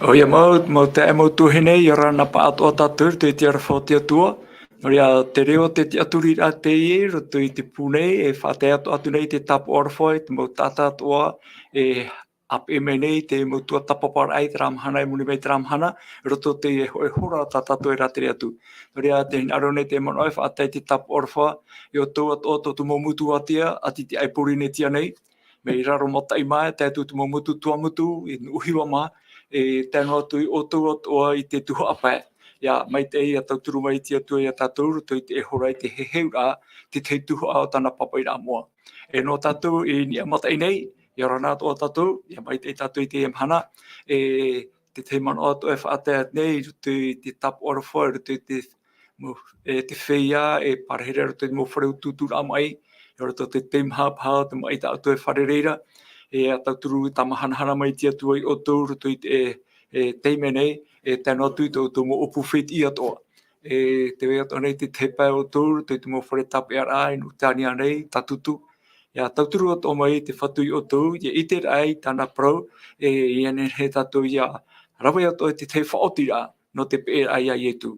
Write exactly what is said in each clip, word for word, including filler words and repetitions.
ʻOia mau, mau taeaʻe mau tuahine, ʻia ora na pāʻatoʻa tātou i roto i te aroha o te Atua. Nō reira, te reo o te tiʻaturiraʻa teie, i roto i te pū nei, e faʻatae atu, atu nei te tāpaʻo aroha, i te mau taʻata atoʻa, e ʻāpeʻe mai nei te mau tuatāpaparaʻa i terā mahana, e muri mai terā mahana, i roto i te hō-, hora tā tātou e rātere atu. Nō reira, tē hinaʻaro nei te manaʻo e faʻatae te tāpaʻo aroha, ia ʻoutou atoʻa tō te mau motu ātea, ʻati te ʻai Pōrīnetia nei, mai raro mataʻi mā, tae atu te mau motu Tuamotu, i Nuʻuhiva mā, e tae noa atu ia ʻoutou atoʻa i te tuhaʻa pae. ʻIa, maitaʻi ʻia tauturu mai te Atua ia tātou, i roto i te hora i te heheuraʻa, te tahi tuhaʻa o tāna papaʻiraʻa moʻa. E nō tātou i niʻa mataʻi nei, ʻia ora na atoʻa tātou, ʻia maitaʻi tātou i teie mahana, e te tahi manaʻo atoʻa e faʻatae nei, i roto i te tāpaʻo aroha, i roto i te mau, e te feiā, e parahiraʻa i roto i te mau fare utuuturaʻa maʻi, i roto i te teimaha paha, te maʻi tā ʻoutou e fārerei ra, e ʻia tauturu tāmāhanahana mai te Atua ia ʻoutou, i roto i te, e, e taime nei, e tae noa atu i tō ʻoutou mau ʻōpū fētiʻi atoʻa. E tē vai atoʻa nei te tahi pae ʻoutou, i roto i te mau fare tāpeʻaraʻa, i Nutania nei, Tatutu. ʻIa tauturu atoʻa mai te Fatu ia ʻoutou, ʻia ʻite ra i tāna parau, e, ʻia nehenehe tātou ʻia rave atoʻa i te tahi faʻaotiraʻa, nō te peʻeraʻa ia Ietu.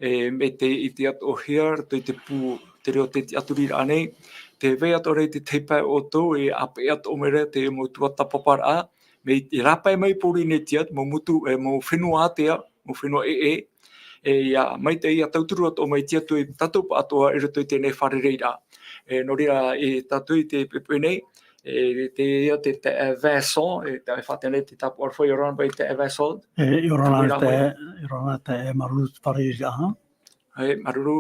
E, mai te ʻite atoʻahia, i roto i te pū, te reo o te tiʻaturiraʻa nei, tē vai atoʻa ra te tahi pae ʻoutou, e ʻāpeʻe atoʻa mai ra te mau tuatāpaparaʻa, mai te rāpae mai Pōrīnetia, te mau motu, e, mau fenua ātea, mau fenua ʻē, e, ʻia, maitaʻi ʻia tauturu atoʻa mai te Atua ia tātou pāʻatoʻa i roto i teie fārereiraʻa. E, nō reira, e, tātou i te poʻipoʻi nei, e, teie te, te, e, Vincent, e, te, e, faʻatae nei te tāpaʻo aroha, ʻia ora na paʻi te, e, Vincent. E, ʻia ora na Tēnā te, koe. ʻIa ora na te, e, māuruuru te fārereiraʻa. E, māuruuru.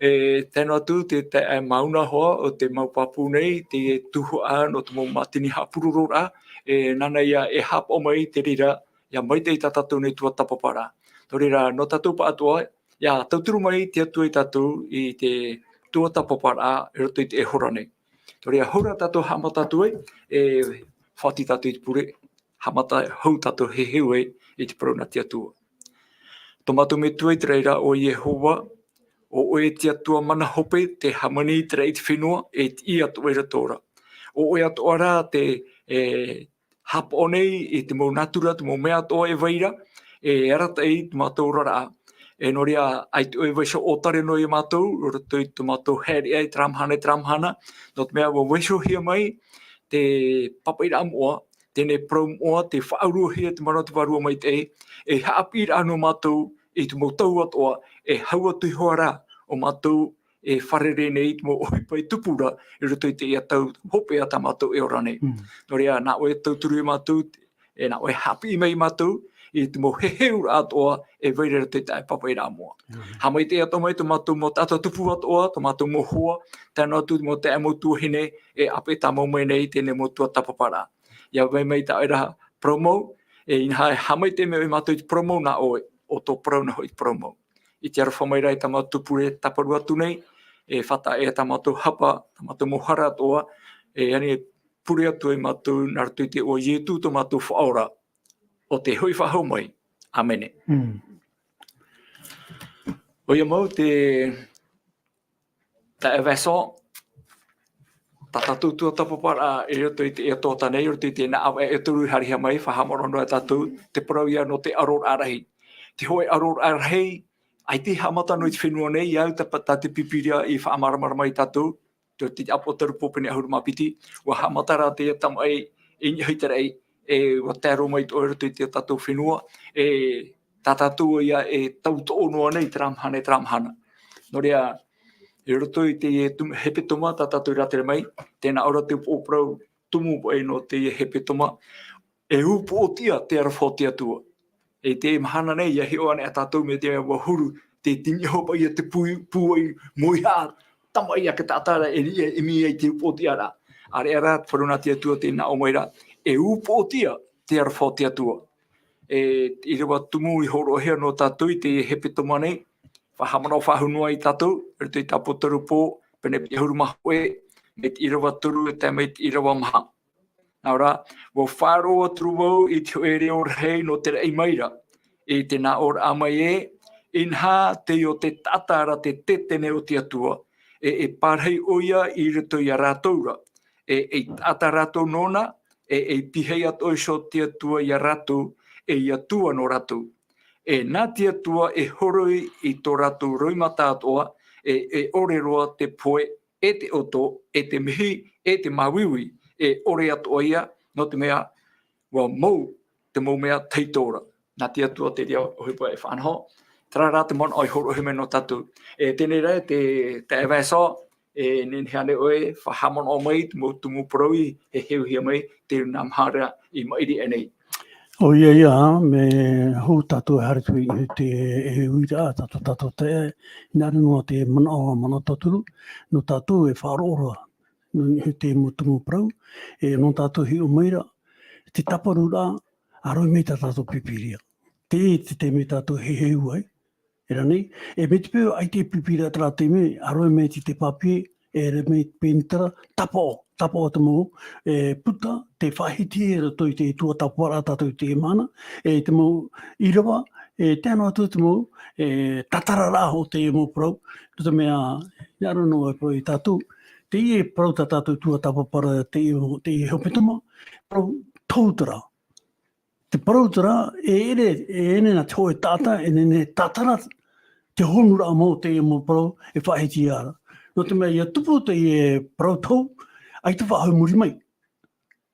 E, tae noa atu te, te, e, mauna hoʻi o te mau pāpū nei, te tuhaʻa nō te mau mātini haʻapurororaʻa, e, nāna ïa e haʻapaʻo mai i te reira, ʻia maitaʻi tā tātou nei tuatāpaparaʻa. Nō reira, nō tātou pāʻatoʻa, ʻia tauturu mai te Atua ia tātou i te tuatāpaparaʻa i roto i teie hora nei. Nō reira, hou rā tātou haʻamata atu ai, e faʻaoti tātou i te pure, haʻamata hou tātou e heheu ai i te parau nā te Atua. Tō mātou Metua i te raʻi ra ʻo Iehova, ʻo ʻoe te Atua mana hope, tē hāmani i te raʻi i te fenua, e tiʻi atoʻa i roto ra. ʻO ʻoe atoʻa rā tē, e, haʻapaʻo nei i te mau nātura, te mau mea atoʻa e vai ra, e arataʻi i tō mātou oraraʻa. E nō reira, ʻaita ʻoe e vaiiho ʻōtare noa ia mātou, i roto i tō mātou haereʻa i terā mahana, i terā mahana, nō te mea ʻua vaiihohia mai te papaʻiraʻa moʻa, teie parau moʻa, tē faʻauruahia e te mana o te Vārua Maitaʻi, e haʻapiʻiraʻa nō mātou i te mau tau atoʻa, e hau atu iho ā rā ʻo mātou e fārerei nei i te mau ʻohipa e tupu ra i roto i teie tau hopeʻa tā mātou e ora nei. Mm. Nō reira, nā ʻoe e tauturu ia mātou, e nā ʻoe e haʻapiʻi mai ia mātou i te mau heheuraʻa atoʻa e vai ra i roto i tā ʻoe papaʻiraʻa moʻa. Mm. Haʻamaitaʻi atoʻa mai tō mātou mau taʻata tupu atoʻa, tō mātou mau hoa, tae noa atu te mau taeaʻe mau tuahine, e ʻāpeʻe tāmau mai nei i teie mau tuatāpaparaʻa. ʻIa vai mai tā ʻoe ra parau mau, e inaha e haʻamaitaʻi mai ʻoe ia mātou i te parau mau nā ʻoe, ʻo tō parau noa hoʻi te parau mau. I te aroha mai rā i tā mātou pure tāparu atu nei, e faʻataʻa ʻē tā mātou hapa, tā mātou mau hara atoʻa, e ani e pure atu ai mātou nā roto i te iʻoa o Ietu tō mātou Faʻaora, ʻo tē hoʻi faʻahou mai. ʻĀmene. Mm. ʻOia mau te, taeaʻe Vincent, tā tātou tuatāpaparaʻa i roto i teie tōtā nei, i roto i te nā ʻāvaʻe e toru i haerehia mai, faʻahaʻamanaʻo noa tātou, te parau ïa nō te ʻaroraʻa rahi. Te hōʻē ʻaroraʻa rahi, ʻaita i haʻamata noa i te fenua nei, ʻia au tā, tā te Pīpīria i faʻamāramarama ia tātou, te, te ʻApotarupo pene ʻahuru mā piti, ʻua haʻamata rā teie tamaʻi i niʻa i te raʻi, e ʻua tae roa mai atoʻa i roto i tā tātou fenua, e tā tātou ïa e tautoʻo noa nei terā mahana, terā mahana. Nō reira, i roto i te tum-, hepetoma tā tātou i rātere mai, tē nā ʻō ra te upoʻo parau tumu paʻi nō te hepetoma, e upoʻotiʻa te aroha o te Atua. E te mahana nei, ʻia hiʻo anaʻe tātou mai te mea ʻua huru, te, te niʻa hoʻi paʻi ia te pū-, pūai mōihaʻa, tamaʻi ake taʻata ra, e, e, e ʻimi ai te upoʻotiʻaraʻa. ʻĀreʻa rā, te parau nā te Atua tē nā ʻō mai ra, e upoʻotiʻa te aroha o te Atua. E, te ʻīrava tumu i hōroʻahia nō tātou i te hepetoma nei, faʻahaʻamanaʻo faʻahou noa ia tātou, i roto i te ʻApotarupo, pene piti ʻahuru mā hōʻē, mai te ʻīrava toru e tae mai te ʻīrava maha. Nā ʻō ra, ʻua faʻaroʻo atu ra vau i te hōʻē reo rahi nō te raʻi mai ra, i te nā ʻōraʻa mai ē, inaha, teie o te taʻata ra te tetene o te Atua, e, e pārahi ʻoia i roto ia rātou ra, e, e taʻata rātou nōna, e, e pīhaʻi atoʻa iho te Atua ia rātou, e ia tua nō rātou. E nā te Atua e horoi i tō rātou roimata atoʻa, e, e ʻore roa te poe, e te ʻoto, e te mihi, e te māuiui, e ʻore atoʻa ia, nō te mea, ʻua mau te mau mea taitora. Nā te Atua te reira ʻohipa e faʻanaho. Terā rā te manaʻo e hōroʻahia mai nō tātou. E teie rā te, te Vincent, e nehenehe ānei ʻoe, faʻahaʻamanaʻo mai, te mau tumu parau i heheuhia mai, te nā mahara i maʻiri aʻenei. ʻO ia ia, mea hou tātou e haere atu i te, e uiraʻa, tātou, tātou te, nā reira noa te manaʻo, manaʻo tauturu, nō tātou e faʻaroʻo roa, nō niʻa i te mau tumu parau, e nō tātou hiʻo mai ra, te tāparuraʻa, ʻa roa mai tā tātou Pīpīria. Te, te, te mea tātou heheu ai, e rā nei, e mai te peu ʻaita e Pīpīria terā taime, ʻa roa mai te, te pāpie, e rā mai pēnitara, tāpaʻo, tāpaʻo te mau, e puta, te faʻahiti i roto i te tuatāpaparaʻa tātou i teie mahana, e te mau ʻīrava, e tae noa atu te mau, e tātararaʻa o te mau parau, nō te mea, ʻia aro noa e parau ia tātou, teie parau tā tātou tuatāpaparaʻa, teie, teie hepetoma, parau tohu terā. Te parau terā, e ʻere, e ʻere nā te hōʻē taʻata, e nehenehe e tātara te honuraʻa mau o teie mau parau e faʻahiti ia ra. Nō te mea, ʻia tupu teie parau tohu, ʻaita faʻahou i muri mai.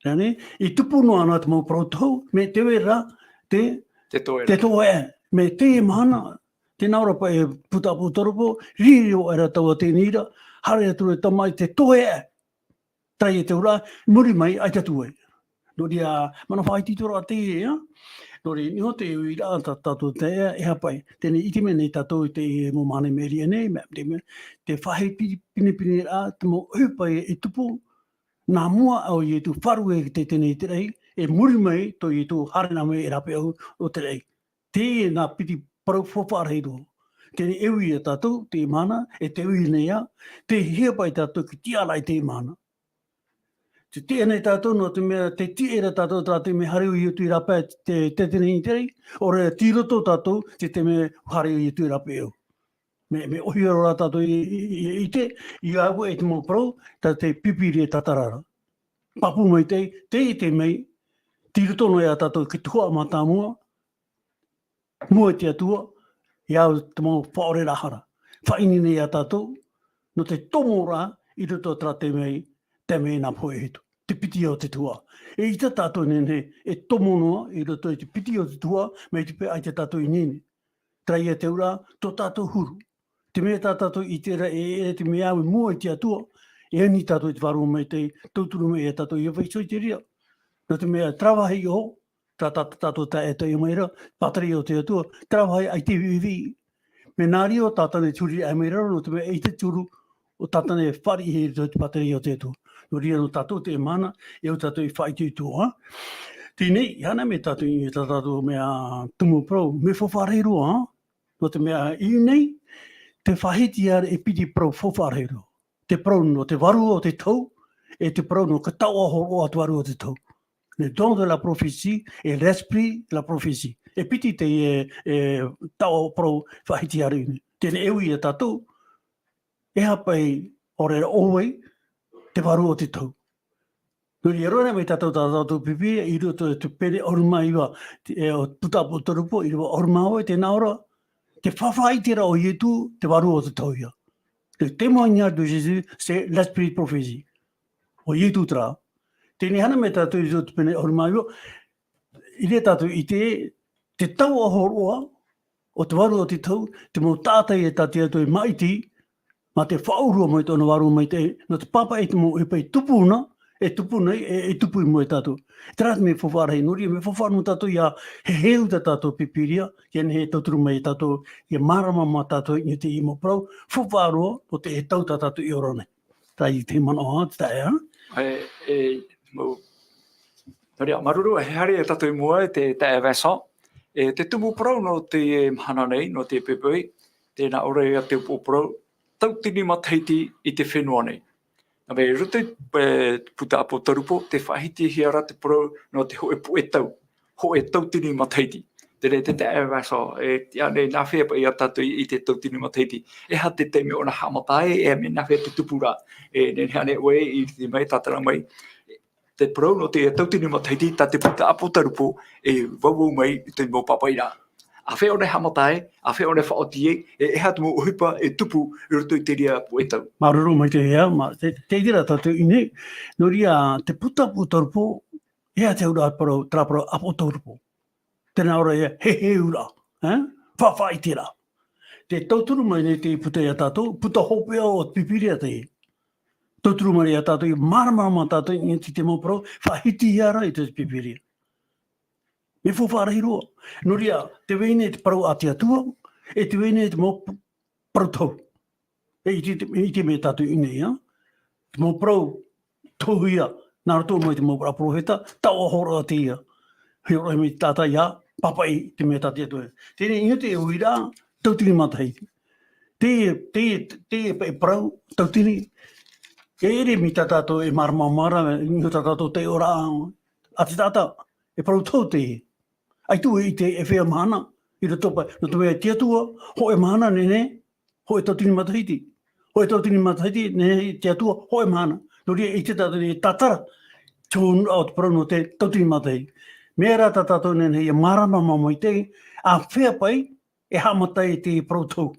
Rā nei, i tupu noa ana te mau parau tohu, mea tē vai ra te, Te toeʻa. te toeʻa. Mea teie mahana, tē nā ʻō ra paʻi e Pūtaʻa Apotarupo, riro aʻera taua teie nei ra, haere atu ra te tamaʻi te toeʻa. Terā ia te auraʻa, i muri mai, ʻaita atu ai. Nō reira, manaʻo faʻahiti atoʻa ra teie, ā? Nō reira, i niʻa i te uiraʻa tā tātou te, e hāpaʻi. Teie nei, ʻite mai nei tātou i te mau mahana i maʻiri aʻenei, mea, te mea, te faʻahiti pinepine ra, te mau ʻohipa e, e tupu, nā mua aʻe o Ietu faʻaruʻe i te, teie nei i te raʻi, e muri mai tō Ietu haere noa mai e rāpae ʻo, ʻo te raʻi. Teie nā piti parau faufaʻa rahi roa. Teie nei e ui ia tātou, teie mahana, e tē ui nei ā, tē hiʻo paʻi tātou i te tiʻaraʻa i teie mahana. Tē tiʻa nei tātou, nō te mea, tē tiʻa ra tātou terā taime haere ʻo Ietu i rāpae te, te, teie nei i te raʻi, ʻaore rā tei roto tātou, te, te mea haere ʻo Ietu i rāpae ʻo. Mea, mea ʻōhie roa tātou i, i, i, i te, i ʻāua e te mau parau, tā te Pīpīria e tātara ra. Pāpū maitaʻi, tē ʻite mai, tei roto noa ia tātou i te tuhaʻa mātāmua, mua i te Atua, ʻia au te mau faʻaoreraʻa hara. Faʻaineine ia tātou, nō te tomoraʻa i roto terā taime, taime nā pohe hitu. Te piti o te tuhaʻa. E ʻaita tātou e nehenehe, e tomo noa i roto i te piti o te tuhaʻa, mai te peu ʻaita tātou e ineine. Terā ia te auraʻa, tō tātou huru. Te mea tā tātou i ʻite ra e, e te mea ʻāua i mua i te Atua, e ani tātou i te Vārua Maitaʻi, tauturu mai ia tātou ʻia vaiiho i te reira. Nō te mea, terā vāhi iho, tā, tā, tā tātou taeaʻe e tae mai ra, pātireia o te Atua, terā vāhi ʻaita e viʻiviʻi. Mea nā reira ʻo Tātana e huri aʻe mai ra, nō te mea ʻaita te huru ʻo Tātana e fāriʻi i roto i te pātireia o te Atua. Nō reira nō tātou teie mahana, e au tātou i faʻaitoito, ā? Teie nei, ʻia haere mai tātou i tā tātou mea tumu parau, mea faufaʻa rahi roa, ā? Nō te mea i ʻō nei, tē faʻahiti ra e piti parau faufaʻa rahi roa. Te parau nō te vārua o te tohu, e te parau nō te taoʻa hōroʻa o te vārua o te tohu. Le don de la prophétie et l'esprit de la prophétie. E piti teie, e, taoʻa parau faʻahiti ra i ʻō nei. Teie nei e ui ia tātou, e hāpaʻi ʻaore rā ʻo vai te vārua o te tohu. Nō reira, e rave mai tātou, tā tātou Pīpīria, i roto i te pene ʻahuru mā iva, te, e, o Pūtaʻa Apotarupo, ʻīrava ʻahuru mā vaʻu, tē nā ʻō ra, te faʻaʻiteraʻa o Ietu, te vārua o te tohu ïa. Le témoignage de Jésus, c'est l'esprit de prophétie. ʻO Ietu terā. Teie nei e haere mai tātou i roto i te pene ʻahuru mā iva, i reira tātou i ʻite, te taoʻa hōroʻa, o te vārua o te tohu, te mau taʻata ia tā te Atua i māʻiti, mā te faʻaurua mai tōna Vārua Maitaʻi, nō te pāpaʻi i te mau ʻohipa e tupu na, e tupu nei, e, e tupu i mua ia tātou. Terā te mea faufaʻa rahi, nō reira, mea faufaʻa nō tātou ʻia heheu tā tātou Pīpīria, ʻia nehenehe e tauturu mai ia tātou, ʻia mārama mai tātou i teie mau parau faufaʻa roa, nō te, e tau tā tātou i ora nei. Terā ia te manaʻo, ā, te taeaʻe, ā? E, e, mau, nō reira, māuruuru, e haere tātou i mua i te taeaʻe Vincent. E, te tumu parau nō te mahana nei, nō te poʻipoʻi, tē nā ʻō ra ia te upoʻo parau, tauatini matahiti i te fenua nei. Nā reira, i roto i, e, Pūtaʻa Apotarupo, tē faʻahitihia ra te parau nō te hōʻē puʻe tau, hōʻē tauatini matahiti. Terā te taeaʻe Vincent, e, ʻia, e, nā hea paʻi ia tātou i, i te tauatini matahiti. E aha te taime ʻōna haʻamata ai, e, mea nā hea te tupuraʻa, e, nehenehe ānei ʻoe i te mai, tātara mai, te parau nō te tautini matahiti, tā te puta ʻApotarupo e vauvau mai i te mau pāpaʻiraʻa. ʻĀfea ʻōna e haʻamata ai, ʻāfea ʻōna e faʻaoti ai, e aha te mau ʻohipa e tupu i roto i te reira puʻe tau. Māuruuru maitaʻi, ʻeā, mā, te, te, te reira tātou i nei, nō reira, te puta ʻApotarupo, e aha te auraʻa parau, terā parau ʻApotarupo. Tē nā ʻō ra ïa, he, he ʻauraʻa, ē? Fa-, faʻaʻiteraʻa. Tē tauturu mai nei te puta ia tātou, puta hopeʻa o te Pīpīria teie. Tauturu mai ia tātou, ʻia māramarama tātou i te mau parau, faʻahitihia ra i te Pīpīria. Mea faufaʻa rahi roa. Nō reira, tē vai nei te parau a te Atua, e tē vai nei te mau p-, parau tohu. E ʻite, ʻite mai tātou i nei, ā? Te mau parau tohu ia, nā roto mai te mau parau perofeta, taoʻa hōroʻa teie. Hōroʻa mai te taʻata ʻia pāpaʻi te mea tā te Atua. Teie nei, ʻino te uiraʻa, tautini matahiti. Te, te, te, te parau, tautini, e ʻere mai tā tātou e māramarama ra, ʻino tā tātou taiʻoraʻa, a te taʻata, e parau tohu teie. ʻAita e ʻite e feiā mahana, i roto paʻi, nō te mea te Atua, hōʻē mahana nehenehe, hōʻē tautini matahiti. Hōʻē tautini matahiti, nehenehe te Atua, hōʻē mahana. Nō reira, ʻite tātou e tātara, te hōnuʻaraʻa o te parau nō te tautini matahiti. Mea rā tā tātou nehenehe ʻia māramarama maitaʻi, āfea paʻi, e haʻamata ai te parau tohu.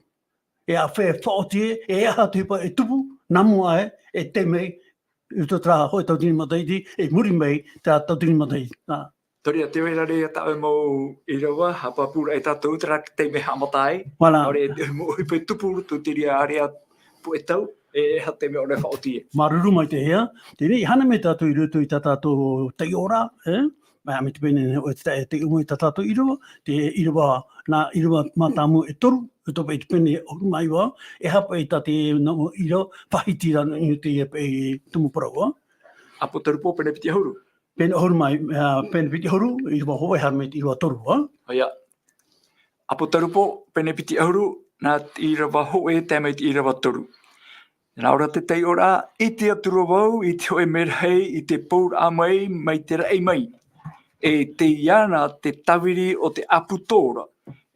E āfea e faʻaoti ai, e aha te ʻohipa e tupu, nā mua aʻe, e tei mai, i roto i terā hōʻē tautini matahiti, i muri mai terā tautini matahiti. Ā. Terā ia tē vai ra ïa tāʻu mau ʻīrava, haʻapāpū ra e tātou terā taime e haʻamata ai. Voilà. ʻAore e te mau ʻohipa e tupu i roto i te reira area puʻe tau, e, e aha te mea ʻōna e faʻaoti ai. Māuruuru maitaʻi, ʻeā. Teie nei, ʻia haere mai tātou i roto i tā tātou taiʻoraʻa, ē? Mai, mai te pene, ʻo te tae, taiʻo mai tā tātou ʻīrava, te ʻīrava, nā ʻīrava mātāmua e toru, i roto paʻi i te pene ʻahuru mā iva, e aha paʻi tā te, nā ʻīrava, faʻahiti ra, nō te, paʻi, tumu parau, ā? ʻApotarupo pene piti ʻahuru. Pene ʻahuru mā, ā, pene piti ʻahuru, ʻīrava hōʻē, haere mai te ʻīrava toru, ā? ʻOia. ʻApotarupo, pene piti ʻahuru, nā te ʻīrava hōʻē, tae mai te ʻīrava toru. Nā ʻō ra te taiʻoraʻa, ʻite atu ra vau i te hōʻē merahi i te pouraʻa mai, mai te raʻi mai. E tei iāna te tāviri o te ʻāpū tora,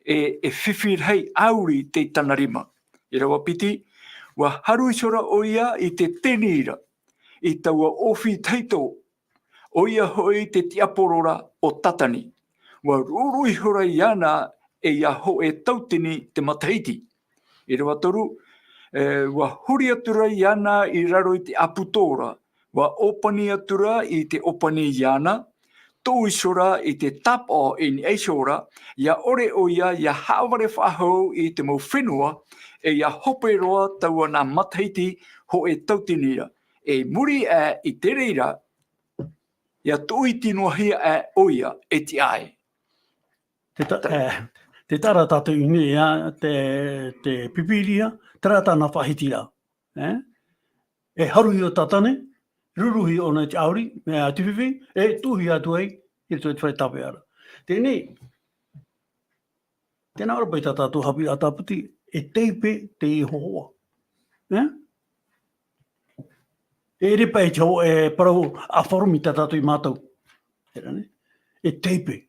e, e fifi rahi ʻāuri tei tāna rima. ʻĪrava piti, ʻua haru iho ra ʻoia i te teni ra, i taua ʻōfī tahito, ʻoia hoʻi te tiaporo ra o Tatani. ʻUa ruru iho ra iāna e ʻia hōʻē tautini te matahiti. ʻĪrava toru, e, ʻua huri atu ra iāna i raro i te ʻāpū tora, ʻua ʻōpani atu ra i te ʻōpani iāna, tuʻu iho ra i te tāpaʻo i niʻa iho ra, ʻia ʻore ʻoia ʻia haʻavare faʻahou i te mau fenua, e ʻia hope roa taua nā matahiti hōʻē tautini ra. E muri aʻe i te reira, ʻia tuʻu iti noa hia aʻe ʻoia e tiʻa ai. Te ta-, e, te taʻa ra tātou i nei, ā, te, te Pīpīria, terā tāna faʻahitiraʻa. E? E haruhia ʻo Tatane, ruruhia ʻōna i te ʻāuri, e, te fifi, e tuʻuhia atu ai, i roto i te fare tāpeʻa ra. Teie nei, tē nā ʻō ra paʻi tā tātou haʻapiʻiraʻa tāpati, e teipe te hōhoʻa. E? E ʻere paʻi te hō-, e parau ʻāfaro mai tā tātou i mātau. Terā nei? E teipe.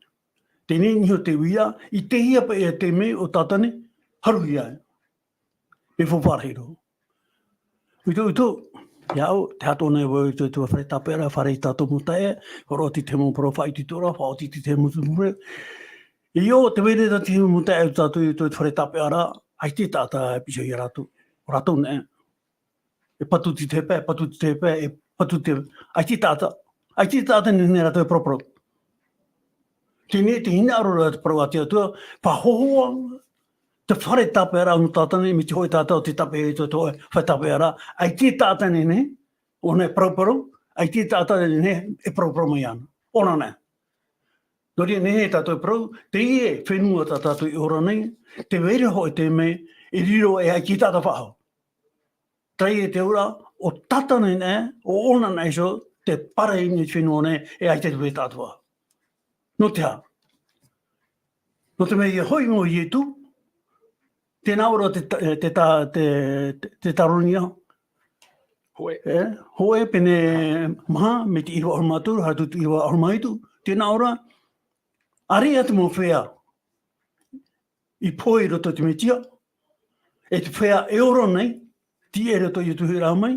Teie nei iho te uiraʻa, i te hia paʻi e te mea ʻo Tatane, haruhia ai. Mea faufaʻa rahi roa. ʻUito, ʻuito, iāʻu, tē haʻato nei vau i te, te fare tāpeʻa ra, fārerei i tā tātou mau taeaʻe, hōroʻa atu i te mau parau faʻaitoitoraʻa, faʻaoti atu i te mau tumu mure. ʻIo, tē vai ra te mau taeaʻe tā tātou i te fare tāpeʻa ra, ʻaita e taʻata e piʻi iho ia rātou. ʻO rātou nei. E patu te pae, e patu te pae, e patu te, ʻaita e taʻata. ʻAita e taʻata e nehenehe rātou e paraparau. Teie nei te hinaʻaro ra te parau a te Atua, faʻahōhoʻa te fare tāpeʻaraʻa nō Tatane, mai te hōʻē taʻata o tei tāpeʻa i te, te hōʻē fare tāpeʻaraʻa, ʻaita e taʻata e nehenehe, ʻōna e paraparau, ʻaita e taʻata e nehenehe e paraparau mai iāna. ʻŌna nei. Nō reira, nehenehe tātou e parau, teie fenua tā tātou i ora nei, tē vai ra hōʻē taime, e riro e ʻaita e taʻata faʻahou. Terā ia te auraʻa, ʻo Tatane nei, ʻo ʻōna nei iho, te pārahi i te fenua nei, e ʻaita te taʻata faʻahou. Nō te aha? Nō te mea ʻia hoʻi noa ʻo Ietu, tē nā ʻō ra te ta-, te ta-, te, te, Tetaronia. Hōʻē. E, hōʻē pene maha, mai te ʻīrava ʻahuru mā toru, haere atu i te ʻīrava ʻahuru mā hitu, tē nā ʻō ra, ʻāreʻa te mau feiā i pohe i roto i te Mesia, e te feiā e ora nei, tīaʻi i roto i te tuhaʻa mai,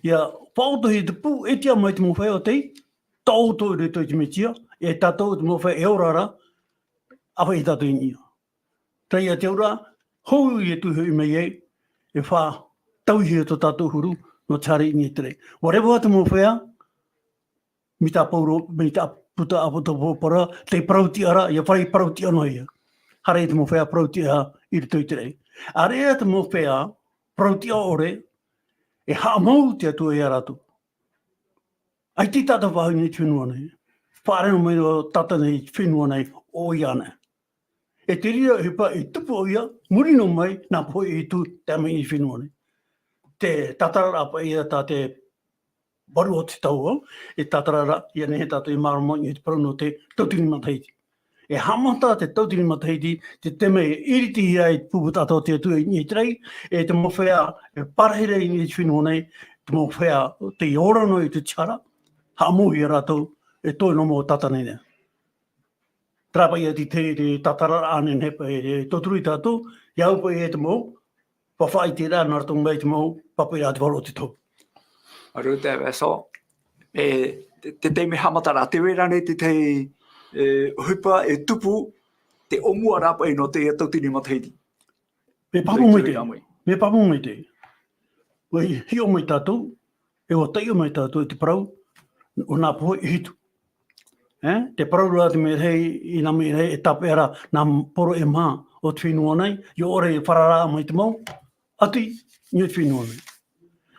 ʻia faʻaotihia te pū, e tiʻa mai te mau feiā o tei, taʻoto i roto i te Mesia, e tātou te mau feiā e ora ra, ʻāfaʻi tātou i niʻa. Teie te auraʻa, hou Ietu e hoʻi mai ai, e faʻatauhia tō tātou huru, nō te haere i niʻa i te raʻi. ʻUa reva te mau feiā, mai tā Pauro, mai tā Puta ʻApotoporopara, te parau-tiʻa ra, ʻia fare parau-tiʻa noa ia. Haere te mau feiā parau-tiʻa i roto i te raʻi. ʻĀreʻa te mau feiā parau-tiʻa ʻore, e haʻamau te Atua ia rātou. ʻAita tātou faʻahou i te fenua nei. Faʻaara noa mai nō Tātana i te fenua nei, ʻoia ānei. E te reira ʻohipa i tupu ʻoia, muri noa mai, nā pohe ʻe hitu, tae mai i te fenua nei. Te tātararaʻa paʻi ia tā te varu o te tau, e tātararaʻa, ʻia nehenehe tātou e mārō mai i te parau nō te tauatini matahiti. E haʻamata te tauatini matahiti, te taime e iritihia ai te pupu taʻata o te Atua i niʻa i te raʻi, e te mau feiā, e pārahiraʻa i niʻa i te fenua nei, te mau feiā, tei ora noa i te hara, haʻamauhia rātou, e toe noa mau Tātana i niʻa. Terā paʻi ia te, te, te tātararaʻa ānei paʻi, e tauturu ia tātou, ʻia au paʻi e te mau, faʻaʻiteraʻa nā roto mai te mau, pāpaʻiraʻa a te varu o te tau. Māuruuru Vincent, e, te, te taime haʻamataraʻa, tē vai ra ānei te tahi, e, ʻohipa e tupu, te ʻōmuaraʻa paʻi nō te tauatini matahiti. Mea pāpū mai te, mea pāpū mai te. ʻUa hiʻo mai tātou, e ʻua taiʻo mai tātou i te parau, ʻo nā pohe ʻe hitu. E, te parau ra te mea rahi, i nā mea rahi, e tāpeʻa ra, nā poro e maha o te fenua nei, ʻia ʻore e fararaʻa mai te mau, ʻati, i te fenua nei.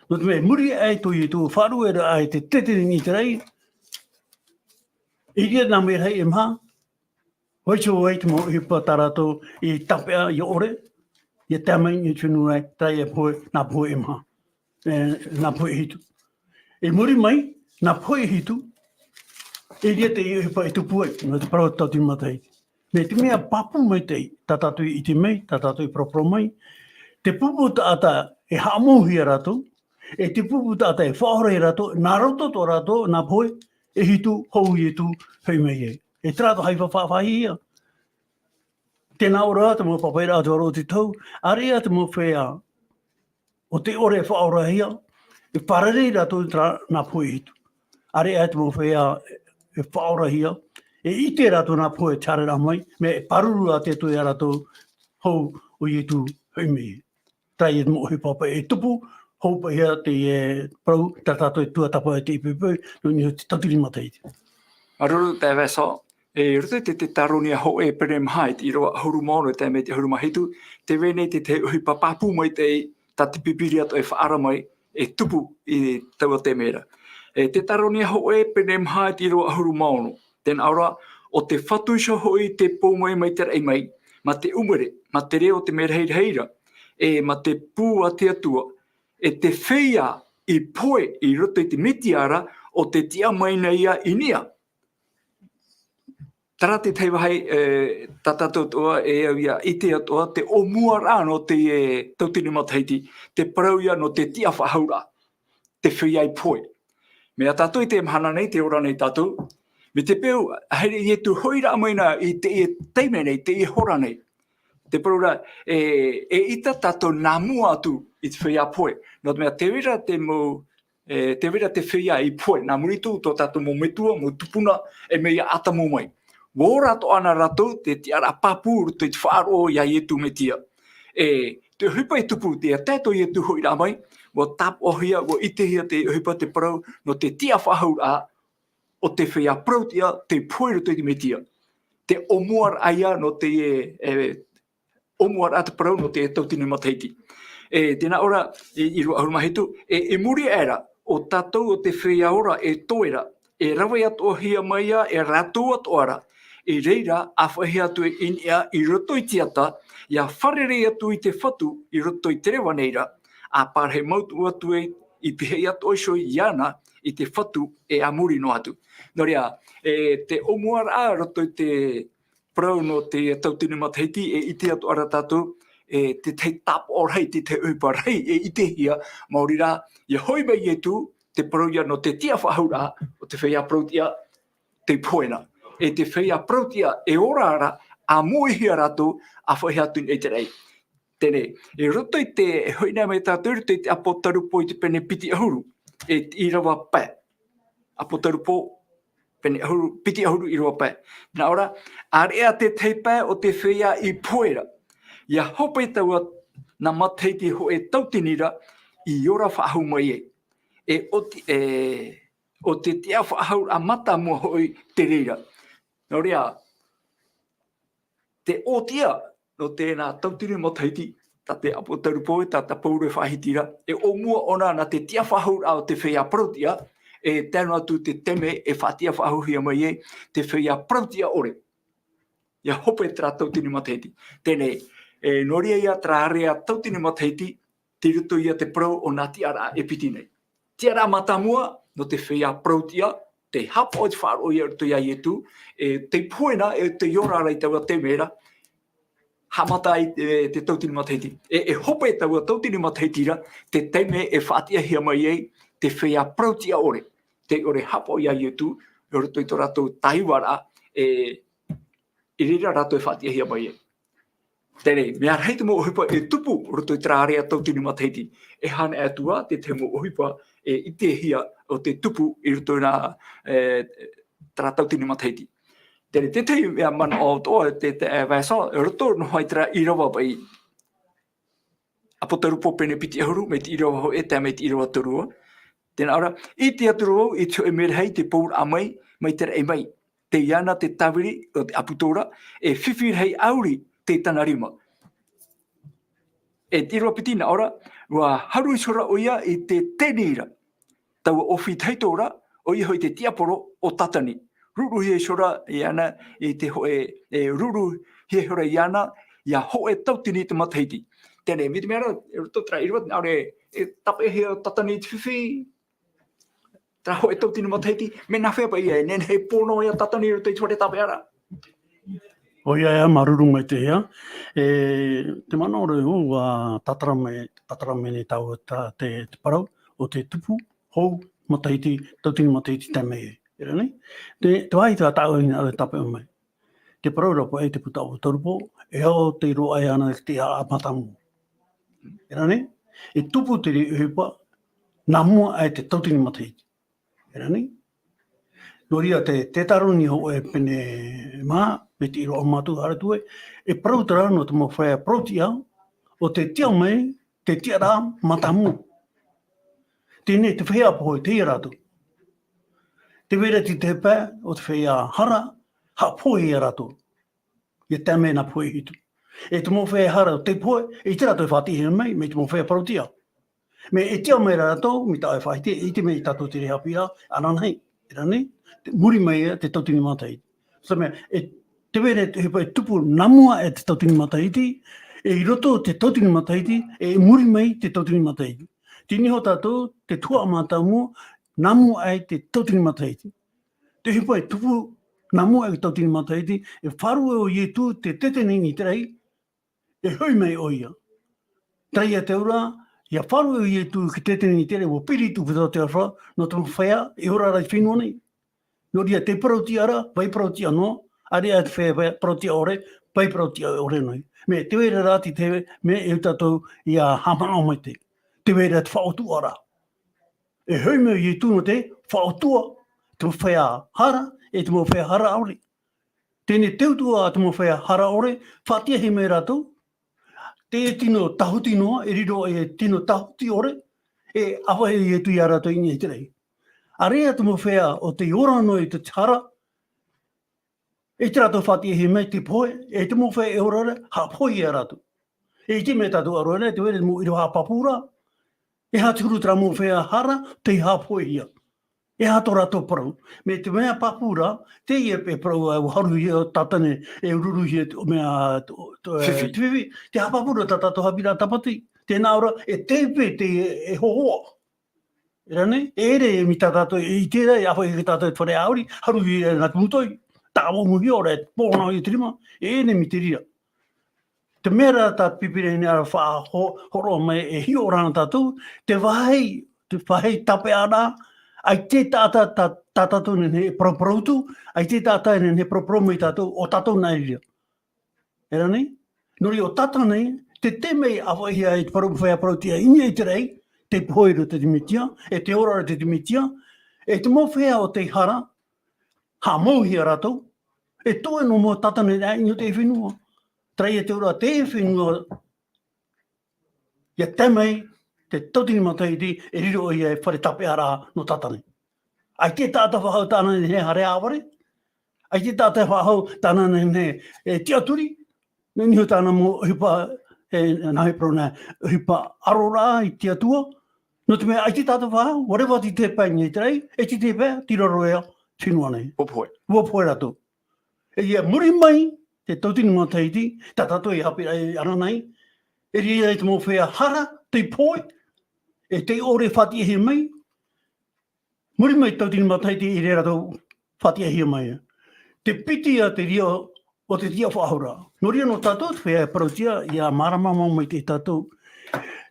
Nō te mea, muri aʻe tō Ietu, faʻarueraʻa i te tete i te raʻi, i reira nā mea rahi e maha, ʻua iho ai te mau ʻohipa tā rātou i tāpeʻa ʻia ʻore, ʻia tae mai i te fenua nei, terā ia pohe, nā pohe e maha, e, nā pohe e hitu. I muri mai, nā pohe e hitu, i reira te ʻohipa e tupu ai, nō te parau tauatini matahiti. Mea te mea pāpū maitaʻi, tā tātou i ʻite mai, tā tātou i paraparau mai, te pupu taʻata e haʻamauhia rātou, e te pupu taʻata e faʻaora ia rātou, nā roto atoʻa rātou, nā pohe e hitu, hou Ietu, hoʻi mai ai. E terā atoʻa haʻafaʻahiahia. Tē nā ʻō ra te mau pāpaʻiraʻa a te varu o te tau, ʻāreʻa te mau feiā, ʻo tē ʻore e faʻaorahia, e fārerei rātou terā nā pohe e hitu. ʻĀreʻa te mau feiā e faʻaorahia, e ʻite rātou nā pohe e haereraʻa mai, mea e pāruru ā te Atua ia rātou, hou ʻo Ietu hoʻi mai. Terā ia te mau ʻohipa paʻi e tupu, hou paʻi ia te, e, parau, tā tātou e tuatāpapa i te ʻipuʻipu, nō niʻa i te tauatini matahiti. Māuruuru Vincent, e, i roto i te, Teuteronia hōʻē pene maha i te ʻīrava ʻahuru mā ono, e tae mai te ʻahuru mā hitu, tē vai nei te, te ʻohipa pāpū maitaʻi, tā te Pīpīria atoʻa e faʻaara mai, e tupu i taua taime ra. E, Teuteronia hōʻē pene maha i te ʻīrava ʻahuru mā ono. Tē nā ʻō ra, ʻo te Fatu iho hoʻi tē pou mai mai te raʻi mai, mā te ʻumere, mā te reo o te merahi rahi ra, e mā te pū a te Atua, e te feiā i pohe i roto i te Mesia ra, ʻo tē tiʻa mai nei ia i niʻa. Terā te tahi vāhi, e, tā tātou atoʻa, e au ia ʻite atoʻa, te ʻōmuaraʻa nō te, e, tauatini matahiti, te parau ia nō te tiʻafaʻahouraʻa, te feiā i pohe. Mea tātou i teie mahana nei, tē ora nei tātou, mai te peu, haere Ietu hoʻiraʻa mai na i teie taime nei, teie hora nei. Te parau ra, e, eʻita tātou nā mua atu i te feiā pohe. Nō te mea, tē vai ra te mau, e, tē vai ra te feiā i pohe, nā muri iho tō tātou mau metua, mau tupuna, e mea ia ʻātamu mai. ʻUa ora atoʻa na rātou, te tiʻaraʻa pāpū i roto i te faʻaroʻo ia Ietu Mesia. E, te ʻohipa e tupu, tē tae tō Ietu hoʻiraʻa mai, ʻua tāpoʻohia, ʻua ʻitehia te ʻohipa, te parau, nō te tiʻafaʻahouraʻa, ʻo te feiā parau-tiʻa, tei pohe i roto i te Mesia. Te ʻōmuaraʻa ia nō te, e, e, ʻōmuaraʻa te parau nō te tauatini matahiti. E, tē nā ʻō ra, e, ʻīrava ʻahuru mā hitu, e, i muri aʻe ra, ʻo tātou ʻo te feiā ora e toe ra, e rave atoʻahia mai ia e rātou atoʻa ra, i reira, ʻāfaʻihia atu i niʻa i roto i te ata, ʻia fārerei atu i te Fatu i roto i te reva nei ra, ʻa pārahi mau atu ai i pīhaʻi atoʻa iho iāna i te Fatu e a muri noa atu. Nō reira, e, te ʻōmuaraʻa i roto i te parau nō te tauatini matahiti, e ʻite atoʻa ra tātou, e, te tahi tāpoʻo rahi, te tahi ʻohipa rahi, e ʻitehia, maori rā, ʻia hoʻi mai Ietu, te parau ia nō te tiʻafaʻahouraʻa, ʻo te feiā parau-tiʻa, tei pohe na. E te feiā parau-tiʻa, e ora ra, ʻāmuihia rātou, ʻāfaʻi atu i te raʻi. Teie, i roto i te, e hoʻi na mai tātou, i roto i te ʻApotarupo i te pene piti ʻahuru, e te ʻīrava pae. ʻApotarupo, pene ʻahuru, piti ʻahuru ʻīrava pae. Nā ʻō ra, ʻāreʻa te tahi pae o te feiā i pohe ra. ʻIa hope taua nā matahiti hōʻē tauatini ra, i ora faʻahou mai ai. E ʻoti, e, ʻo te tiʻa faʻahou a mātāmua hoʻi te reira. Nō reira, te ʻōtiʻa nō tēnā tauatini matahiti, tā te ʻāpōsetolo Paula, tā, tā Paula e faʻahiti ra, e ʻōmua ʻōna nā te tiʻa faʻahou o te feiā parau-tiʻa, e tae noa atu te taime e faʻatiʻa faʻahouhia mai ai te feiā parau-tiʻa ʻore. ʻIa hope terā tauatini matahiti. Teie nei, e, nō reira ia terā ʻāreʻa tauatini matahiti, tei roto ia te parau o nā tiʻaraʻa e piti nei. Tiʻaraʻa mātāmua, nō te feiā parau-tiʻa, tei haʻapaʻo i te faʻaroʻo i roto ia Ietu, e tei pohe na, e tei ora ra i taua taime ra, haʻamata ai te, te tauatini matahiti. E, e hope taua tauatini matahiti ra, te taime e faʻatiʻahia mai ai te feiā parau-tiʻa ʻore, tei ʻore haʻapaʻo ia Ietu, i roto i tō rātou tāivaraʻa, e, i reira rātou e faʻatiʻahia mai ai. Teie nei, mea rahi te mau ʻohipa e tupu roto i terā ʻāreʻa tauatini matahiti. E aha anaʻe atu ā te tahi mau ʻohipa e ʻitehia ʻo tei tupu i roto i nā, e, terā tauatini matahiti. Teie nei, te tahi mea manaʻo atoʻa, te, te, e, Vincent, roto noa i terā ʻīrava paʻi. ʻĀpōsetolo Paula pene piti ʻahuru, mai te ʻīrava hōʻē, tae mai te ʻīrava toru. Tē nā ʻō ra, ʻite atu ra vau i te hōʻē merahi i te pouraʻa mai, mai te raʻi mai. Tei iāna te tāviri o te ʻāpōsetolo, e fifi rahi ʻāuri tei tāna rima. E te ʻīrava piti nā ʻō ra, ʻua haru iho ra ʻoia i te tēnī ra. Taua ʻōfī tahito ra, ʻoia hoʻi te tiaporo o Satani. Ruru iho ra iāna i te hōʻē, e, ruru iho ra iāna, ʻia hōʻē tauatini te matahiti. Teie nei, mai te mea ra, i roto terā ʻīrava, nā ʻō ra, e tāpeʻahia Satani i te fifi, terā hōʻē tauatini matahiti, mea nāfea paʻi ia, e nehenehe e pō noa ia Satani i roto i te fare tāpeʻaraʻa. ʻOia ia, māuruuru maitaʻi ia. E, te manaʻo ra vau, ʻua tātara mai, tātara mai nei tāua tā, te, te parau, ʻo te tupu, hou, matahiti, tauatini matahiti tae mai. E rā nei? Te, te vāhi tā tāʻu i nā ʻō ra tāpeʻa mai. Te parau ra paʻi te puta ʻāpōsetolo Paula, e ao tei roaʻa iāna te tiʻaraʻa mātāmua. E rā nei? E tupu te reira ʻohipa, nā mua aʻe te tauatini matahiti. E rā nei? Nō reira te, te Tēsalōnia hōʻē pene maha, mai te ʻīrava ʻahuru mā toru haere atu ai, e parau terā nō te mau feiā parau-tiʻa, ʻo tei tiʻa mai, te tiʻaraʻa mātāmua. Teie nei te feiā pohe, tei ia rātou. Tē vai ra te tahi pae o te feiā hara, haʻapohe ia rātou. ʻIa tae mai nā pohe hitu. E te mau feiā hara tei pohe, ʻaita rātou e faʻatiʻahia mai, mai te mau feiā parau-tiʻa. Mea e tiʻa mai ra rātou, mai tā ʻoe e faʻahiti, e ʻite mai ia tātou te reira haʻapiʻiraʻa, ananahi, e rā nei, te muri mai ia te tauatini matahiti. So mea, e, tē vai ra te ʻohipa e tupu nā mua aʻe te tauatini matahiti, e i roto te tauatini matahiti, e muri mai te tauatini matahiti. Teie nei hoʻi tātou, te tuhaʻa mātāmua, nā mua aʻe te tauatini matahiti. Te ʻohipa e tupu nā mua aʻe te tauatini matahiti, e faʻaruʻe ʻo Ietu te tētene i niʻa i te raʻi, e hoʻi mai ʻoia. Terā ia te auraʻa, ʻia faʻaruʻe ʻo Ietu i te tētene i niʻa i te raʻi, ʻua piri i tupu i te aroha, nō te mau feiā, e ora ra i te fenua nei. Nō reira, tē parau-tiʻa ra, vai parau-tiʻa noa, ʻāreʻa te feiā, feiā parau-tiʻa ʻore, vai parau-tiʻa ʻore noa. Mea, tē vai ra te, te, mea e au tātou ʻia haʻamanaʻo maitaʻi. Tē vai ra te faʻautuʻaraʻa. E hoʻi mai ʻo Ietu nō te faʻautuʻa, te mau feiā hara, e te mau feiā hara ʻore. Teie nei te utuʻa a te mau feiā hara ʻore, faʻatiʻahia mai rātou, te tino tāhuti noa, e riro ei tino tāhuti ʻore, e ʻāfaʻi ʻo Ietu ia rātou i niʻa i te raʻi. ʻĀreʻa te mau feiā ʻo tei ora noa i te hara, ʻaita rātou e faʻatiʻahia mai tei pohe, e te mau feiā e ora ra, haʻapohe ia rātou. E ʻite mai tātou ʻāreʻa, tē vai ra te mau ʻīrava haʻapāpūraʻa, e aha te huru terā mau feiā hara, tei haʻapohehia. E aha tō rātou parau. Mea te mea pāpūraʻa, teie e parau, ʻua haruhia ʻo Satani, e ruruhia te, mea, to, to, e, fifi. Te fifi, te haʻapāpūraʻa tā tātou haʻapiʻiraʻa tāpati. Tē nā ʻō ra, e tepe te, e hōhoʻa. E rā nei, e ʻere mai tā tātou, e ʻite ra, e ʻāfaʻi tātou i te fare ʻāuri, haruhia nā te mūtoʻi. Tāʻamoʻamohia ʻore, e pō noa i te rima, e ʻere mai te reira. Te mea ra tā te Pīpīria i faʻaho-, hōroʻa mai e hiʻo ra na tātou, te vāhi, te vāhi tāpeʻaraʻa, ʻaita e taʻata tā, tā tātou e nehenehe e parauparau atu, ʻaita e taʻata e nehenehe e parauparau mai ia tātou, ʻo tātou nā reira. E rā nei? Nō reira ʻo Satani, tē, tē mea ʻāfaʻihia ai te parau, feiā parau-tiʻa i niʻa i te raʻi, tei pohe i roto i te Mesia, e tei ora i roto i te Mesia, e te mau feiā ʻo tei hara, Haʻamauhia rātou, e toe noa mau Tātane i niʻa i te fenua. Terā ia te auraʻa te fenua, ia tae mai te tauatini matahiti e riro ʻoia ei fare tāpeʻaraʻa nō Tātane. ʻAita e taʻata faʻahou tāna nei e haere ʻāvare. ʻAita e taʻata faʻahou tāna nei e tiʻaturi. Nō niʻa tāna mau ʻohipa, e, nā Hepera nā, ʻohipa ʻaroraʻa i te Atua. Nō te mea, ʻaita tātou faʻahou, whatever te pae nei te raʻi, ʻaita te pae, tei raro ïa te fenua nei. ʻUa pohe. ʻUa pohe rātou. E ia muri mai, te tauatini matahiti, tā tātou e haʻapiʻiraʻa i ʻananahi, e riro ai te mau feiā hara, tei pohe, e tei ʻore e faʻatiʻahia mai, muri mai tauatini matahiti i reira rātou faʻatiʻahia mai. Te piti ia te reira o te tiʻa faʻahou ra. Nō reira nō tātou te feiā e parauʻtiʻa, ia mārama mau maitaʻi tātou.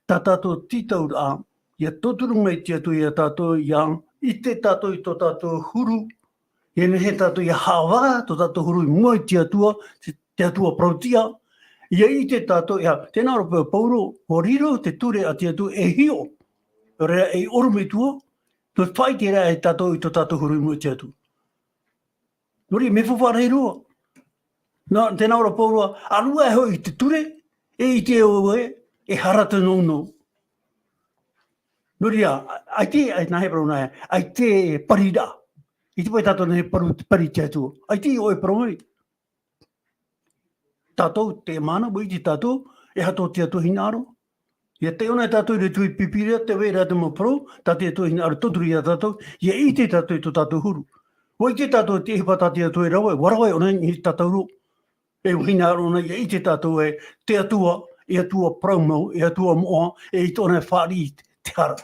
Tā tātou tītauraʻa, ia tauturu mai te Atua ia tātou, ia ʻite tātou i tō tātou huru, ia nehenehe tātou ia haʻavā tō tātou huru i mua i te Atua, te, te Atua parauʻtiʻa, ia ʻite tātou, ia, tē nā ʻō ra paʻi ʻo Paulo, ʻua riro te ture a te Atua e hiʻo. Nō reira, ei ʻorometua, nō te faʻaʻiteraʻa ia tātou i tō tātou huru i mua i te Atua. Nō reira, mea faufaʻa rahi roa. Nā, tē nā ʻō ra Paulo, ʻāreʻa hoʻi i te ture, e ʻite ʻoe, e hara te nounou. Nō reira, ʻaita, ʻaita, nā Hepera nā, ʻaita e pariraʻa. ʻAita paʻi tātou nei e paru, pari i te Atua. ʻAita ʻoe e parau mai. Tātou, teie mahana, ʻua ʻite tātou, e aha tō te Atua hinaʻaro. Ia taiʻo na tātou i roto i te Pīpīria, tē vai ra te mau parau, tā te Atua hinaʻaro e tauturu ia tātou, ia ʻite tātou i tō tātou huru. ʻUa ʻite tātou te ʻohipa tā te Atua e rave, ʻua rave ʻōna i niʻa i tā tātou roa. E ʻua hinaʻaro ʻōna, ia ʻite tātou ē, te Atua, e Atua parau mau, e Atua moʻa, e ʻaita ʻōna e fāriʻi i te hara.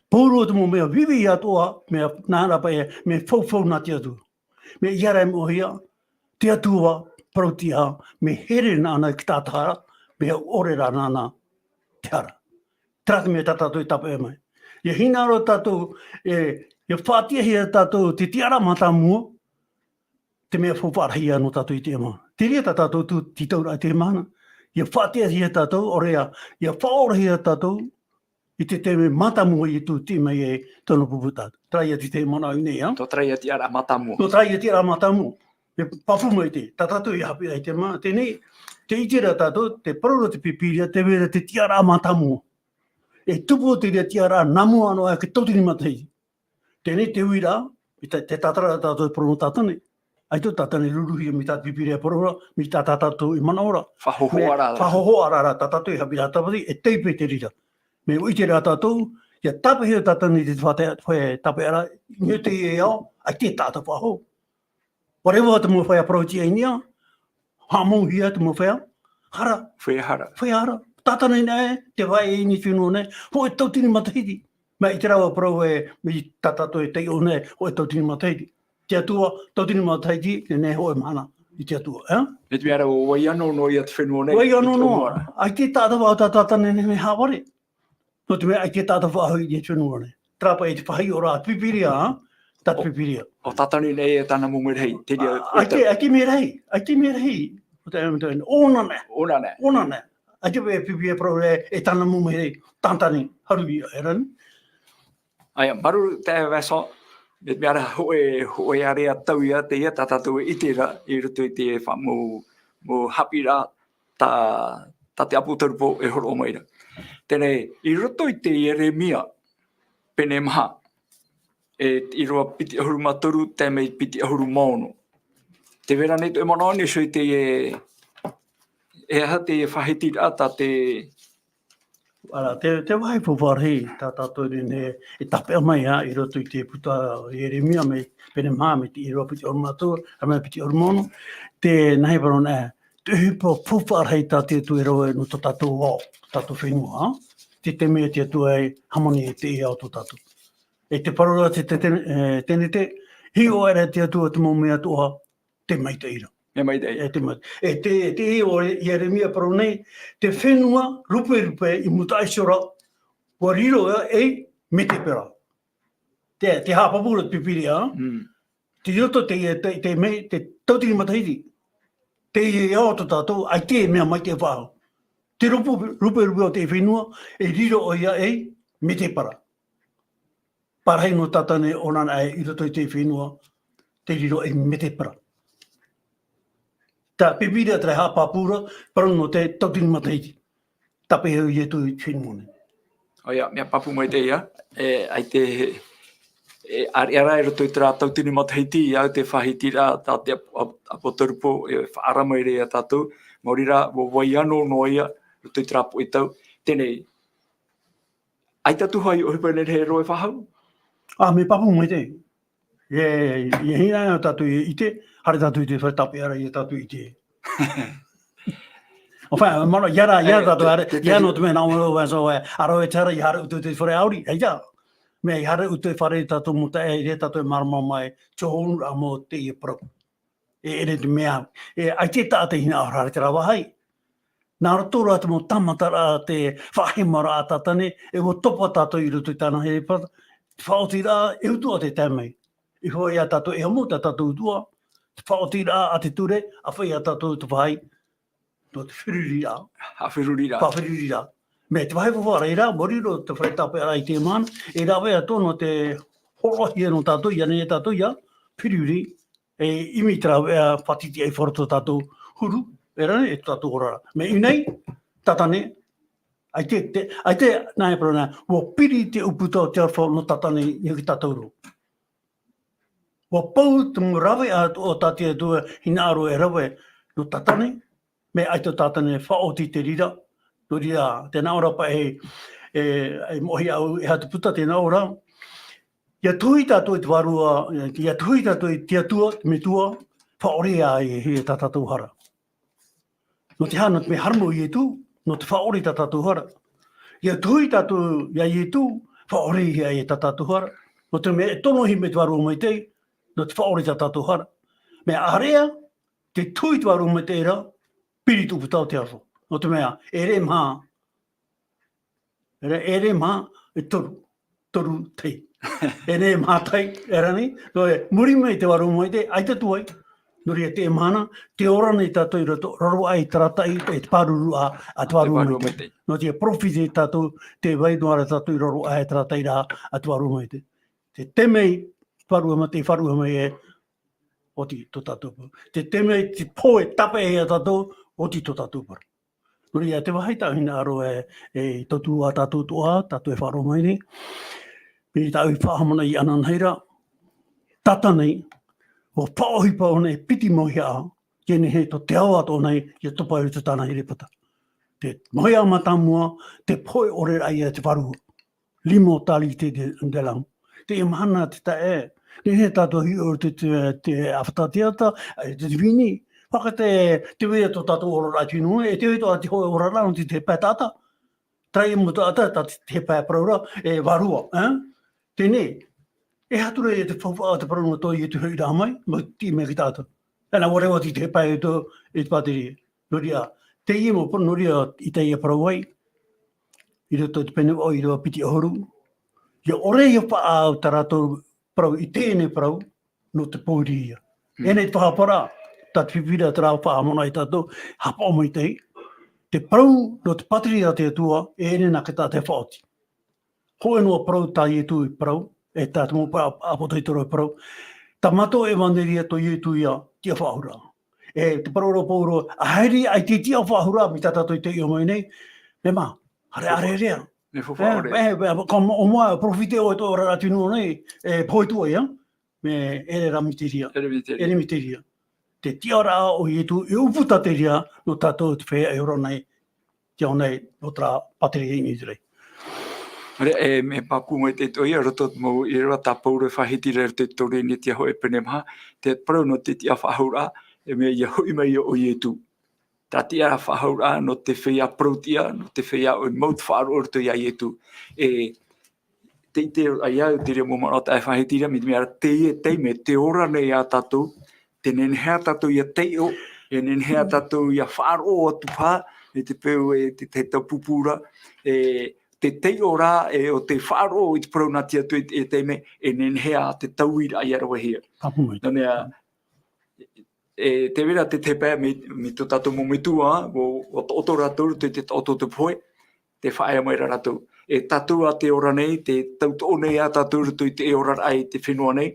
Paulo te mau mea viʻiviʻi atoʻa, mea nā rāpae, mea faufaʻa nā te Atua. Mea ʻia rave moʻehia, te Atua parauʻtiʻa, mea here nāna i te taʻata hara, mea ʻore rā nāna te hara. Terā te mea tā tātou e tāpeʻa mai. Ia hinaʻaro tātou, e, ia faʻatiʻahia tātou te tiʻaraʻa mātāmua, te mea faufaʻa rahi ia nō tātou i teie mahana. Te reira tā tātou tū, tītauraʻa i teie mahana. Ia faʻatiʻahia tātou, ʻaore rā, ia faʻaorahia tātou, i te taime mātāmua Ietu tei mai e tōna pupu tātou. Terā ia te tahi manaʻo i nei, ā? Tō terā ia te tiʻaraʻa mātāmua. Tō terā ia te tiʻaraʻa mātāmua. E pāpū mai te, tā tātou i haʻapiʻi i te mā, teie, tē ʻite ra tātou, te parau ra te Pīpīria, tē vai ra te tiʻaraʻa mātāmua. E tupu te reira tiʻaraʻa nā mua noa aʻe i te tauatini matahiti. Teie te uiraʻa, i te, te tātara tātou e parau nō Tātane. ʻAita Tātane e ruruhia mai tā te Pīpīria e parau ra, mai tā, tā tātou e manaʻo ra. Faʻahōhoʻa ra. Faʻahōhoʻa ra, tā tātou e haʻapiʻiraʻa tāpati, e taipe te reira. Mea ʻua ʻite rā tātou, ia tāpeʻahia Tātane i te faʻa-, faʻa-, tāpeʻaraʻa, i niʻa i teie ao, ʻaita e taʻata faʻahou. Whatever te mau feiā parauʻtiʻa i niʻa, haʻamauhia te mau feiā hara. Feiā hara. Feiā hara. Tātane nei, tē vai i niʻa i te fenua nei, hōʻē tauatini matahiti. Mea ʻite rā ʻua parau ē, mai tā tātou e taiʻo nei, hōʻē tauatini matahiti. Te Atua, tauatini matahiti, teie nei hōʻē mahana i te Atua, ē? Nō te mea rā, ʻua ʻia noa noa ia te fenua nei, ʻua ʻia noa noa. ʻAita e taʻata faʻahou tā Tātane nei mea haʻavare. Nō te mea, ʻaita e taʻata faʻahou i te fenua nei. Terā paʻi te faʻahiʻoraʻa Pīpīria, ā? Tā te Pīpīria. ʻO Tātane nei e tāna mau merahi, te reira. ʻAita, ʻaita merahi, ʻaita merahi. ʻO te, ʻo te, ʻōna nei. ʻŌna nei. ʻŌna nei. ʻAita paʻi Pīpīria e parau ra e tāna mau merahi, Tātane, haru ia, e rā nō. ʻAita, māuruuru taeaʻe Vincent, e mea rā hōʻē, hōʻē area tau ia teie tā tātou e ʻite ra i roto i te faʻa-, mau, mau haʻapiʻiraʻa tā, tā te ʻāpōsetolo Paula e hōroʻa mai ra. Teie, i roto i te Ieremia, pene maha, e, ʻīrava piti ʻahuru mā toru, tae mai piti ʻahuru mā ono. Tē vai ra ānei tō ʻoe manaʻo i niʻa i teie, e aha te faʻahitiraʻa tā te ʻĀreʻa, te, te vāhi faufaʻa rahi, tā tātou e nehenehe e tāpeʻa mai, ā, i roto i te puta Ieremia mai, pene maha, mai te ʻīrava piti ʻahuru mā toru, ā, mai piti ʻahuru mā ono, tē nā hea parau na, te ʻohipa faufaʻa rahi tā te Atua e rave nō tō tātou ao, tātou fenua, ā? Te taime te Atua e hāmani i te ao tō tātou. E te parau ra te, te, te, e, teie nei, hiʻo aʻera te Atua te mau mea atoʻa, te maitaʻi ra. E maitaʻi. E te mai-, e te, te, o Ieremia parau nei, te fenua ruperupe i mua iho ra, ʻua riro ïa ei mētēpara. Te, te haʻapāpū ra te Pīpīria, Mm. te roto te, te, te mea, te tauatini matahiti. Teie ao tō tātou, ʻaita e mea maitaʻi faʻahou. Te rupe, ruperupe o te fenua, e riro ʻoia ei mētēpara. Parahi nō Tātane ʻōna nei i roto i te fenua. te riro ei metepara. Tā Pīpīria terā e haʻapāpū ra, parau nō te tauatini matahiti. Tāpeʻa Ietu i Filimone. ʻOia, mea pāpū maitaʻi ia, e, ʻaita, e, ʻāreʻa rā i roto i terā tauatini matahiti, ʻia au te faʻahitiraʻa tā te ap-, ap-, ʻāpōsetolo Paul, e faʻaara mai ra ia tātou, maori rā, ʻua vai ʻano noa ia, i roto i terā poʻi tau, teie nei, ʻaita atu hoʻi ʻohipa nehenehe e roaʻa e faʻahou? Ā, mea pāpū maitaʻi. E, e hinaʻaro tātou i ʻite, haere tātou i te fare tāpeʻaraʻa ia tātou i ʻite. Enfin, mano, ʻia ra, ʻia ra tātou, haere, ʻia nō te mea nā ʻō, ʻo, ʻo, ʻo, ʻa rave atu ra, ʻia haere ʻoutou i te fare ʻauri, ʻaita. Mea ʻia haere ʻoutou i te fare tātou mau taeaʻe, ʻia tātou e mārama mai, te hōʻē ra mau teie parau. E, ʻere te mea, e, ʻaita e taʻa te hinaʻaro haere terā vāhi. Nā roto rā te mau tāmataraʻa, te faʻahemaraʻa a Tātane, e ʻua topa tātou i roto i tāna herepata, te faʻaotiraʻa, e utuʻa te tae mai. I hoʻi ia tātou e amo, tā tātou utuʻa, te faʻaotiraʻa a te ture, ʻāfaʻi ia tātou te vāhi, nō te feruriraʻa. Faʻaferuriraʻa. Faʻaferuriraʻa. Mea te vāhi faufaʻa ra, maori roa te fare tāpeʻaraʻa i teie mahana, e rave atoʻa nō te hōroʻahia nō tātou, ʻia nehenehe tātou ʻia feruri, e ʻimi i te rāveʻa faʻatitiʻaifaro tō tātou huru, e rave, e tō tātou oraraʻa. Mea i ʻō nei, Tātane, ʻaita te, ʻaita, nā e parau nā, ʻua piri te ʻūputa o te aroha nō Tātane i tātou roa. ʻUa pau te mau rāveʻa o tā te Atua hinaʻaro e rave nō Tātane, mea ʻaita ʻo Tātane e faʻaoti i te reira, nō reira, tē nā ʻō ra paʻi, e, e moʻe au, e aha te puta tē nā ʻō ra, ʻia tohi tātou i te Vārua, ʻia tohi tātou i te Atua, te Metua, faʻaʻore ā e, e tā tātou hara. Nō te aha, nō te mea haere mai ʻo Ietu, nō te faʻaʻore i tā tātou hara. ʻIa tohi tātou ia Ietu, faʻaʻore ia e tā tātou hara. Nō te mea e tonohia mai te Vārua Maitaʻi, nō te faʻaʻore i tā tātou hara. Mea ʻāreʻa, tē tohi te Vārua Maitaʻi ra, piri te ʻūputa o te aroha. Nō te mea, e ʻere maha, e ʻere, e ʻere maha, e toru, toru tahi. E ʻere maha tahi, e rave nei, nō te mea, muri mai te Vārua Maitaʻi, ʻaita atu ai. Nō reira teie mahana, tē ora nei tātou i roto, raro aʻe i te taʻata, e te pāruru a, a te Vārua Maitaʻi. Nō te parofita tātou, tē vai noa ra tātou i raro aʻe i te taʻata a te Vārua Maitaʻi. Tē tae mai, Vārua Maitaʻi, faʻaruʻe mai e, ʻoti tō tātou parau. Tē tae mai te pō e tāpeʻa ia tātou, ʻoti tō tātou parau. Nō reira, te vāhi tā hinaʻaro e, e tauturu ā tātou atoʻa, tātou e faʻaroʻo mai nei. Mai tāʻu i faʻahaʻamanaʻo i ananahi ra, Tātane, ʻua faʻaʻohipa ʻōna e piti mau hiʻoraʻa, ʻia nehenehe tō te ao atoʻa nei, ʻia topa i roto i tāna herepata. Te mau hiʻoraʻa mātāmua, te pohe ʻore raʻa ia te Vārua. L'immortalité de, de l'âme. Teie mahana te taeaʻe, nehenehe tātou e hiʻo i te, te, te ʻāfata, te ata, e te divine. Fakatē, tē vai ra tō tātou oraraʻa i te nuʻu, e tē vai atoʻa te hōʻē oraraʻa nō te, te pae taʻata. Terā ia mau taʻata, tā te, te pae parau ra, e vārua, eh? Teie nei, e aha atu ra ia te faufaʻa, te parau nō tō Ietu hoʻiraʻa mai, mau tiʻi mai ki tātou. E nā ʻō ra ʻua oti te pae i tō, i te pātireia. Nō reira, teie mau parau, nō reira i teie parau ai, i roto i te pene vaʻu ʻīrava piti ʻahuru, ʻia ʻore ʻia faʻaau tā rātou parau i teie nei parau, nō te pōiri ia. Mm. Teie nei te faʻahapa ra, tā te Pīpīria terā faʻahaʻamanaʻo ia tātou, haʻapaʻo maitaʻi, te parau nō te pātireia a te Atua, e ʻere nā te taʻata e faʻaoti. Hōʻē noa parau tā Ietu i parau, e tā te mau pa-, ʻāpōsetolo i parau. Tā mātou ʻevanelia tō Ietu ia, tiʻa faʻahou ra. E te parau ra ʻo Paulo, ʻa haere ai te tiʻa faʻahou ra, mai tā tātou i taiʻo mai nei, mea maha, haere ʻārearea. Mea faufaʻa ʻore. E, e, e, ka mo-, ʻo mua, parofita ʻoe tō ʻoe ra tino nei, e pohe atu ai, ā? Mea ʻere rā miteria. ʻEre miteria. ʻEre miteria. Te tiʻaraʻa o Ietu, e ʻūputa te reira, nō tātou te feiā e ora nei, te ao nei, nō terā pātireia i Iseraelu. Nō reira, e, mea pāpū maitaʻi atoʻa ia, roto i te mau ʻīrava tā Paulo e faʻahiti ra i roto i te Tōreni, te hōʻē pene maha, te parau nō te tiʻa faʻahouraʻa, e mea ʻia hoʻi mai ʻo Ietu. Tā tiʻa faʻahouraʻa, nō te feiā parau tiʻa, nō te feiā ʻoe mau te faʻaroʻo i roto ia Ietu. E, te, te, ʻaita au, te reira mau manaʻo tā e faʻahiti ra, mai te mea ra, teie taime, tē ora nei ā tātou, tē nehenehe ā tātou ʻia taiʻo, e nehenehe ā tātou ʻia faʻaroʻo atu paha, e te peu, e te, te taupupū ra, e te taiʻo ra, e ʻo te faʻaroʻo i te parau nā te Atua i te, e taime, e nehenehe ā te tauiraʻa ʻia ravehia. Pāpū maitaʻi. Nō reira, e, tē vai ra te, te pae mai, mai tō tātou mau metua, ʻo, ʻo taʻoto rātou, te, te taʻoto te pohe, te faʻaea mai ra rātou. E tātou ā te ora nei, te tautoʻo nei ā tātou i roto i te oraraʻa i te fenua nei,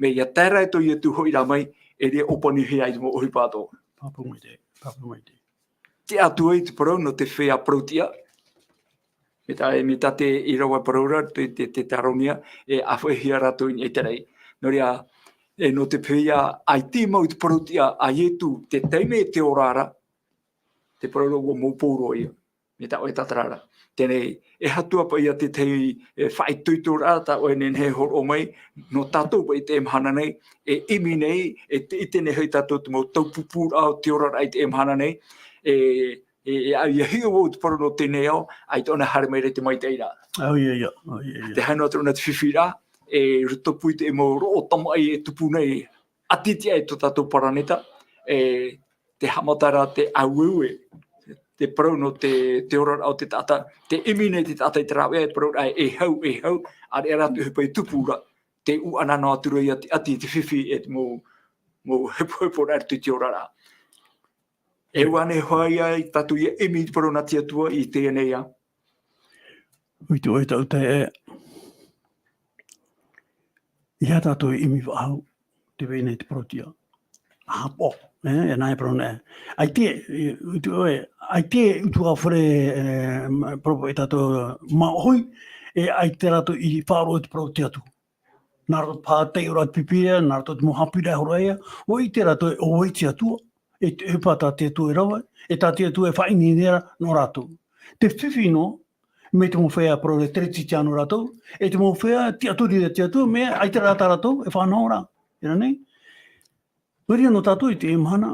mea ia tae ra e tō Ietu hoʻi rā mai, e riro ʻōpanihia i te mau ʻohipa atoʻa. Pāpū maitaʻi, pāpū maitaʻi. Te Atua i te parau nō te feiā parau-tiʻa. Mai tā, mai tā te ʻīrava parau ra, te, te, te Tāronia, e ʻāfaʻihia rātou i niʻa i te raʻi. Nō reira, e nō te feiā, ʻaita e mau i te parau-tiʻa a Ietu, te taime e te ora ra, te parau ra ʻua mau pauroa ia. Mai tā ʻoe e tātara ra. Teie nei, e aha atu paʻi ia te tahi, e, faʻaitoitoraʻa tā ʻoe e nehenehe e hōroʻa mai, nō tātou paʻi i teie mahana nei, e ʻimi nei, e te, ʻite nei hoʻi tātou te mau taupupūraʻa o te oraraʻa i teie mahana nei, e, e, e, ʻia hiʻo vau i te parau nō teie nei ao, ʻaita ʻōna e haere mai ra i te maitaʻiraʻa. ʻAuiaia, ʻauiaia. Tē haere noa atu ra ʻōna i te fifi ra, e roto pū i te mau roʻo tamaʻi e tupu nei, ʻati tiʻa i tō tātou paraneta, e, te haʻamataraʻa, te ʻaueue, te parau nō te, te oraraʻa o te taʻata, tē ʻimi nei te taʻata i te rāveʻa, e parau ra e hau, e hau, ʻāreʻa rā te ʻohipa i tupu ra, tē ʻūʻana noa atu ra ia te ʻati, te fifi, e te mau, mau hepoheporaʻa i roto i te oraraʻa. E ʻua nehenehe hoʻi ia tātou ʻia ʻimi i te parau nā te Atua i teie nei ao. ʻUa ʻite ʻoe, taʻu taeaʻe, ʻeiaha tātou e ʻimi faʻahou, tē vai nei te parau-tiʻa. ʻAhapoʻo, e, e nā e parau nei. ʻAita, e, ʻua ʻite ʻoe, ʻaita e ʻutuāfare, e, ma-, parau paʻi tātou māʻohi, e ʻaita rātou i faʻaroʻo i te parau o te Atua. Nā roto paha i te taiʻoraʻa o te Pīpīria, nā roto i te mau haʻapiʻiraʻa e hōroʻa ia, ʻua ʻite rātou ē ʻo vai te Atua, e te ʻohipa tā te Atua e rave, e tā te Atua e faʻaineine ra nō rātou. Te fifi noa, mai te mau feiā parau ra e teretitiano rātou, e te mau feiā tiʻaturi ra te Atua, mea ʻaita rā tā rātou e faʻanaho ra. Terā nei? Nō reira nō tātou i teie mahana,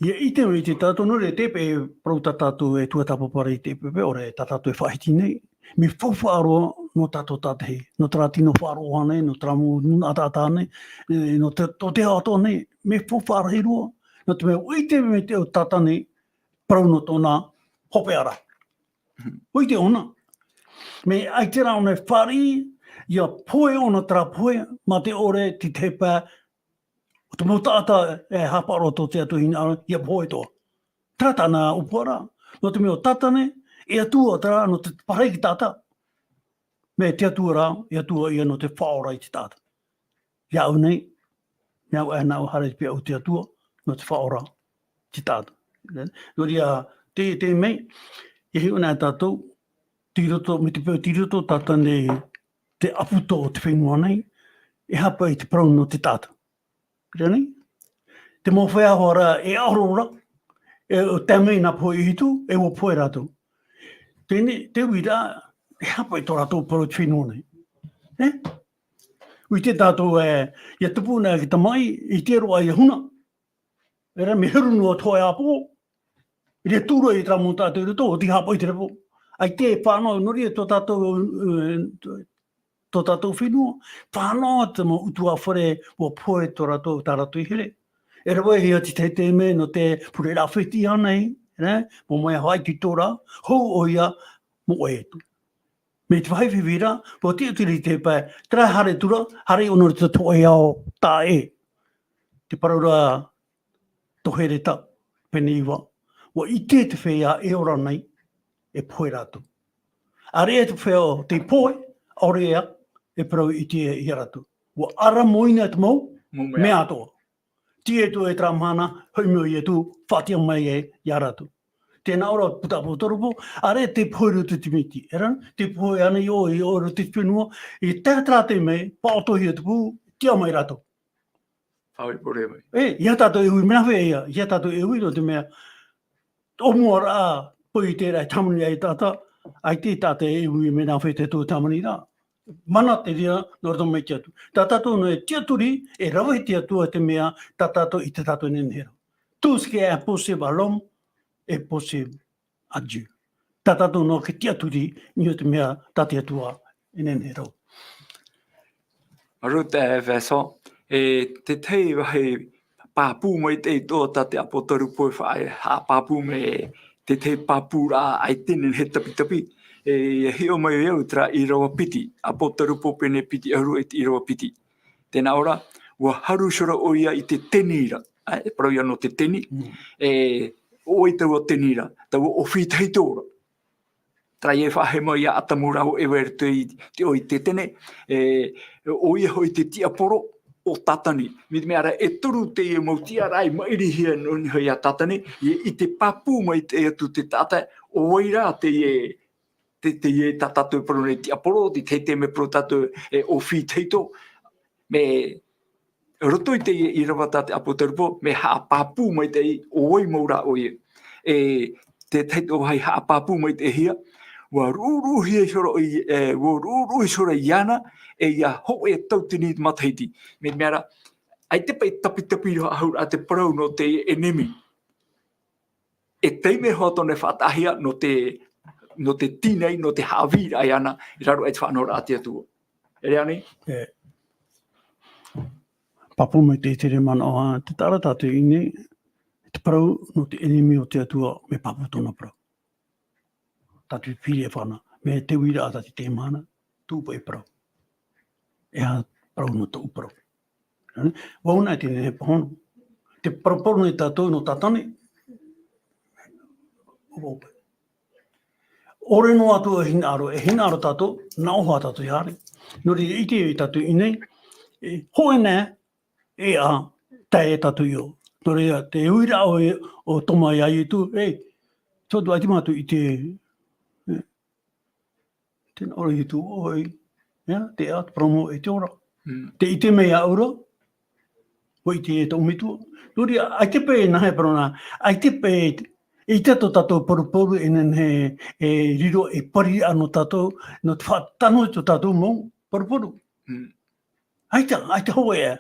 ʻia ʻite mai te tātou, nō reira te peu e parau tā tātou e tuatāpapa ra i te peu, ʻaore tā tātou e faʻahiti nei. Mea faufaʻa roa nō tātou tātaʻitahi, nō terā tino faʻaroʻo nei, nō terā mau nūnaʻa taʻata nei, e, nō te, tō te ao atoʻa nei, mea faufaʻa rahi roa, nō te mea ʻua ʻite mai te taʻata nei, parau nō tōna hopeʻa ra. Mhm. ʻUa ʻite ʻōna. Mea ʻaita rā ʻōna e fāriʻi, ʻia pohe ʻōna terā pohe, mā te ʻore, te tepa, ʻo te mau taʻata e haʻapaʻo roa tō te Atua hinaʻaro, ʻia pohe atoʻa. Terā tāna ʻōpuaraʻa. Nō te mea ʻo Tātane, e atua terā nō te pārahi i te taʻata. Mea te Atua rā, e Atua ïa nō te faʻaora i te taʻata. Iāʻu nei, mea au e nā ʻu haere i te peʻapeʻa o te Atua, nō te faʻaora i te taʻata. Nō reira, te, te mea, e hiʻo na tātou, tei roto, mai te peu tei roto tātou nei, te ʻaupito o te fenua nei, e aha paʻi te parau nō te taʻata. Terā nei? Te mau feiā hoʻi ra, e ʻaʻaro ra, e, ʻo tae mai nā pohe ʻē hitu, e ʻua pohe rātou. Teie, te uiraʻa, e aha paʻi tō rātou parau i te fenua nei. E? ʻUa ʻite tātou ē, ʻia tupu na te tamaʻi, ʻite roa ʻia huna. E rā, mea heru noa te hōʻē ʻāpoʻo. ʻIa tū roa i terā mau taʻata i roto, ʻua tīaʻi i te repo. ʻAita e fānaʻo, nō reira tō tātou, e, tō tātou fenua, fānaʻo te mau ʻutuāfare, ʻua pohe tō rātou, tā rātou i here. E rave hia te tahi taime nō te pureraʻa fētiʻi ānei, e, mō mai hoʻi te tora, hou ʻoia, mō ʻoe atu. Mai te vāhi fifi ra, ʻua tiʻaturi te pae, terā haere atu ra, haere ʻōna i roto i te hōʻē ao taʻa ʻē. Te parau ra, Tohereta, pene iva. ʻUa ʻite te feiā e ora nei, e pohe rātou. ʻĀreʻa te feiā tei pohe, ʻaore ā, e parau i te, ia rātou. ʻUa ʻaramoina te mau, Mau mea. Mea atoʻa. Tei atu e terā mahana, hoʻi mai ʻo Ietu, faʻatiʻa mai e, ia rātou. Tē nā ʻō ra te puta ʻāpōsetolo Paula, ʻāreʻa tē pohe i roto i te miti. E rā, tē pohe ānei ʻoe, i roto i te fenua, i te tahi terā taime, paʻatohia te pū, tiʻa mai rātou. Faʻaʻore mai. E, ʻeiaha tātou e ui, mea nā hea ïa, ʻeiaha tātou e ui, nō te mea, ʻōmuaraʻa, pohe i terā e hāmani ai te taʻata, ʻaita e taʻata e ui, mea nā hea te tō hāmani ra. Mana te reira, nō roto mai te Atua. Tā tātou nō e tiʻaturi, e rave te Atua te mea, tā tātou i te tātou nehenehe ra. Tout ce qui est impossible à l'homme est possible à Dieu. Tā tātou nō e tiʻaturi, nō te mea, tā te Atua e nehenehe ra. Māuruuru, e, Vincent, e te tahi vāhi pāpū maitaʻi atoʻa tā te ʻāpōsetolo Paula e faʻa-, e haʻapāpū mai te tahi pāpūraʻa ʻaita e nehenehe e tapitapi. E, e hiʻo mai au terā ʻīrava piti, ʻĀpōsetolo Paula pene piti ʻahuru e te ʻīrava piti. Tē nā ʻō ra, ʻua haru iho ra ʻoia i te teni ra. E, e parau ïa nō te teni. Mm. E, ʻo vai taua teni ra, taua ʻōfī tahito ra. Terā ia e faʻahemo ia Atamu rāua ʻo Eva i roto i te ʻō i Tētene, e, ʻoia hoʻi te tiaporo o Tātani. Mai te mea ra, e toru teie mau tiaraʻa i maʻirihia noa iho ia Tātani, i, i te pāpū maitaʻi atu te taʻata, ʻo vai rā teie, te, teie tā tātou e parau nei tiaporo, te, te, te mea parau tātou e ʻōfī tahito, mea roto i teie ʻīrava tā te ʻāpōsetolo Paulo, mea haʻapāpū maitaʻi ʻo vai mau rā ʻoia. E, te tahi o vāhi haʻapāpū maitaʻihia, ʻua ruʻuruʻuhia iho ra ʻoia, e, ʻua ruʻuruʻu iho ra iāna, e ia hōʻē tauatini matahiti. Mai te mea ra, ʻaita paʻi tapitapi roa ʻahuru a te parau nō te ʻenemi. E taime hoʻi tōna e faʻataʻahia nō te, nō te tīnai, nō te haʻavīraʻa iāna, i raro aʻe i te faʻanahoraʻa a te Atua. E rā nei? E. Pāpū mai te, te reira manaʻo, ā, tē taʻa ra tātou i ʻō nei, te parau nō te ʻenemi o te Atua, mea pāpū tōna parau. Tātou i piri e whana, mea te uiraʻa tā te mahana, tō paʻi parau. E aha parau nō tōʻu parau. Vau nei te nehenehe pāhono. Te paraparau nei tātou nō Tātani. ʻO vau paʻi. ʻOre noa atu e hinaʻaro, e hinaʻaro tātou, nā ʻō hoʻi tātou i haere. Nō reira, ʻite tātou i ʻō nei, e, hōʻē nei, e ʻā, tae e tātou i ʻō. Nō reira, te uiraʻa ʻo, ʻo Toma ia Ietu, e, tō tātou ʻaita mātou i te, e, tēnā ʻoe Ietu, ʻoe, ia, te ʻā, te parau mau e te ora. Mm. Tē ʻite mai au ra, ʻua ʻite e tōʻu metua. Nō reira, ʻaita paʻi e nehenehe parau nā, ʻaita paʻi, ʻaita tō tātou paruparu e nehenehe e riro ei pariraʻa nō tātou, nō te faʻatano i tō tātou mau paruparu. Mm. ʻAita, ʻaita hōʻē ā.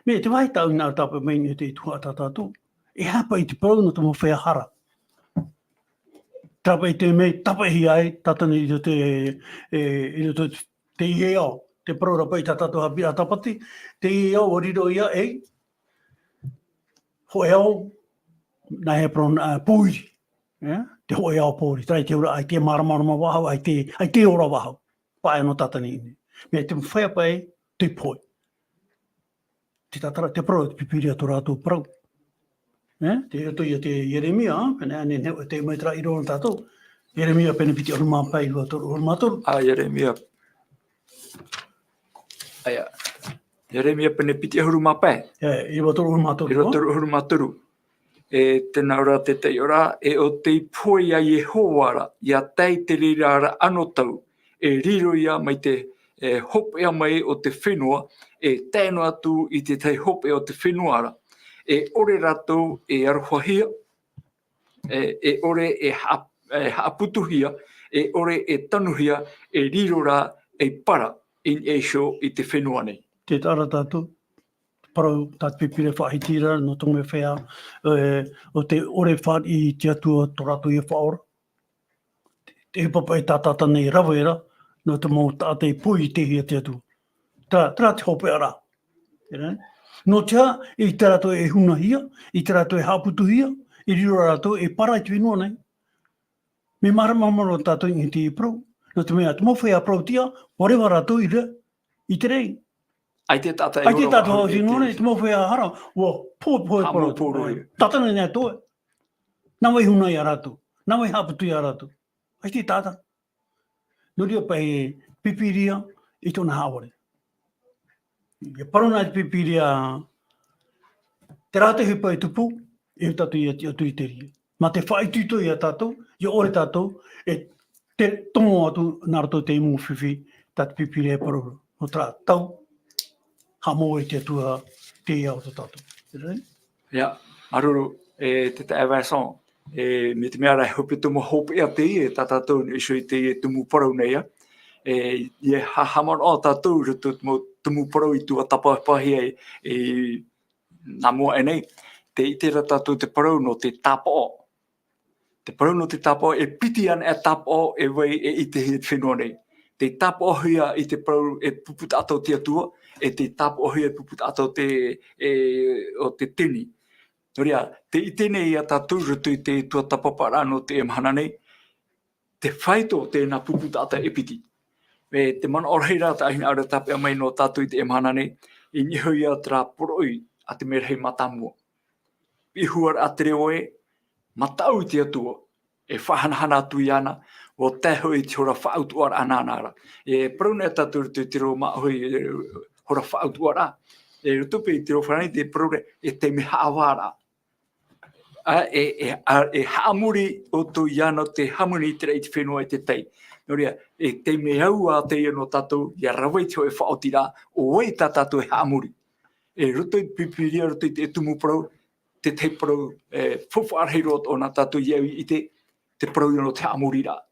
Mea te vāhi tāʻu i nā tāpaʻo mai nei te tuhaʻa tā tātou. E aha paʻi te parau nō te mau feiā hara. Tāpaʻo i te mea tāpaʻohia ai, Tātani i roto te, e, i roto te, teie ao. Te parau ra paʻi tā tātou haʻapiʻiraʻa tāpati, teie ao ʻua riro ia ei, hōʻē ao, nā hea parau, ā, pōiri. E? Te hōʻē ao pōiri. Terā i te auraʻa, ʻaita e māramarama faʻahou, ʻaita, ʻaita e ora faʻahou. Paʻi anō Tātani i ʻō nei. Mea te feiā paʻi, te pohe. Te tātara, te parau, te Pīpīria tō rātou parau. E? Tei roto ia te Ieremia, ā, pēnei, ā, nehenehe e tei mai terā ʻīrava nō tātou. Ieremia pene piti ʻahuru mā pae, ʻīrava toru ʻahuru mā toru. Ā, Ieremia. ʻAia. Ieremia pene piti ʻahuru mā pae. E, ʻīrava toru ʻahuru mā toru, ʻīrava toru ʻahuru mā toru. E, tē nā ʻō ra te taiʻoraʻa, e ʻo tei pohe ia Iehova ra, ʻia tae i te reira ra anotau, e riro ia mai te, e, hopeʻa mai o te fenua, e tae noa atu i te tahi hopeʻa o te fenua ra. E ʻore rātou e arohahia, e, e ʻore e haʻa-, e haʻaputuhia, e ʻore e tanuhia, e riro rā ei para i niʻa iho i te fenua nei. Tē taʻa ra tātou, parau tā te Pīpīria faʻahiti ra, nō te mea feiā, e, ʻo tē ʻore e fāriʻi i te Atua tō rātou ia Faʻaora. Te ʻohipa paʻi tā Tātani e rave ra, nō te mau taʻata e pohe i te hia te Atua. Terā, terā te hopeʻa ra. Terā. Nō te aha, ʻaita rātou e hunahia, ʻaita rātou e haʻaputuhia, e riro rātou ei para i te fenua nei. Mea māramarama roa tātou i te parau. Nō te mea, te mau feiā parauʻtiʻa, ʻua reva rātou i te, i te rei. ʻAita e taʻata e ora faʻahou i te fenua nei, te mau feiā hara, ʻua pohe, pohe, haʻamau pohe, pohe. Tātani nei atoʻa. Nā vai huna ia rātou, nā vai haʻaputu ia rātou. ʻAita e taʻata. Nō reira paʻi Pīpīria i tōna haʻavare. ʻIa parau na te Pīpīria, terā te ʻohipa e tupu, e ʻua tātou ʻia tiʻaturi i te reira. Mā te faʻaitoito ia tātou, ʻia ʻore tātou, e te tomo atu nā roto i te mau fifi, tā te Pīpīria e parau ra. Nō terā tau, haʻamau e te Atua te ao o tō tātou. Right? Ia, māuruuru, e, te taeaʻe Vincent, e, mai te mea ra e hepetoma hopeʻa teie, tā tātou i niʻa iho i teie tumu parau nei, ā. E, ʻia haʻamanaʻo tātou i roto i te mau tumu parau i tuatāpapahia e, e, nā mua aʻe nei, tē ʻite ra tātou te parau nō te tāpaʻo. Te parau nō te tāpaʻo, e piti anaʻe tāpaʻo e vai e ʻitehia i te fenua nei. Tē tāpaʻohia i te parau e pupu taʻata o te Atua, e tē tāpaʻohia e pupu taʻata o te, e, o te tini. Nō reira, tē ʻite nei ia tātou i roto i te tuatāpaparaʻa nō teie mahana nei, te faito o tēnā pupu taʻata e piti. E te manaʻo rahi ra, tā hinaʻaro e tāpeʻa mai nō tātou i teie mahana nei, i niʻa iho ia terā poroʻi a te merahi mātāmua. Piʻi huaraʻa te reo ē, mataʻu i te Atua, e faʻahanahana atu iāna, ʻo tae hoʻi i te hora faʻautuʻaraʻa nāna ra. E parau nei tātou i roto i te Roma hoʻi, e, hora faʻautuʻaraʻa. E roto paʻi i te Roma nei te parau ra, e taime haʻavāraʻa. A, e, e, a, e haʻamori ʻoutou iāna te hāmani i te raʻi i te fenua i te tai. Nō reira, e taime au ā teie nō tātou, ʻia rave i te hōʻē faʻaotiraʻa, ʻo vai tā tātou e haʻamori. E roto i te Pīpīria, roto i te tumu parau, te tahi parau, e, faufaʻa rahi roa tōna tātou ʻia ʻite, te parau nō te haʻamoriraʻa.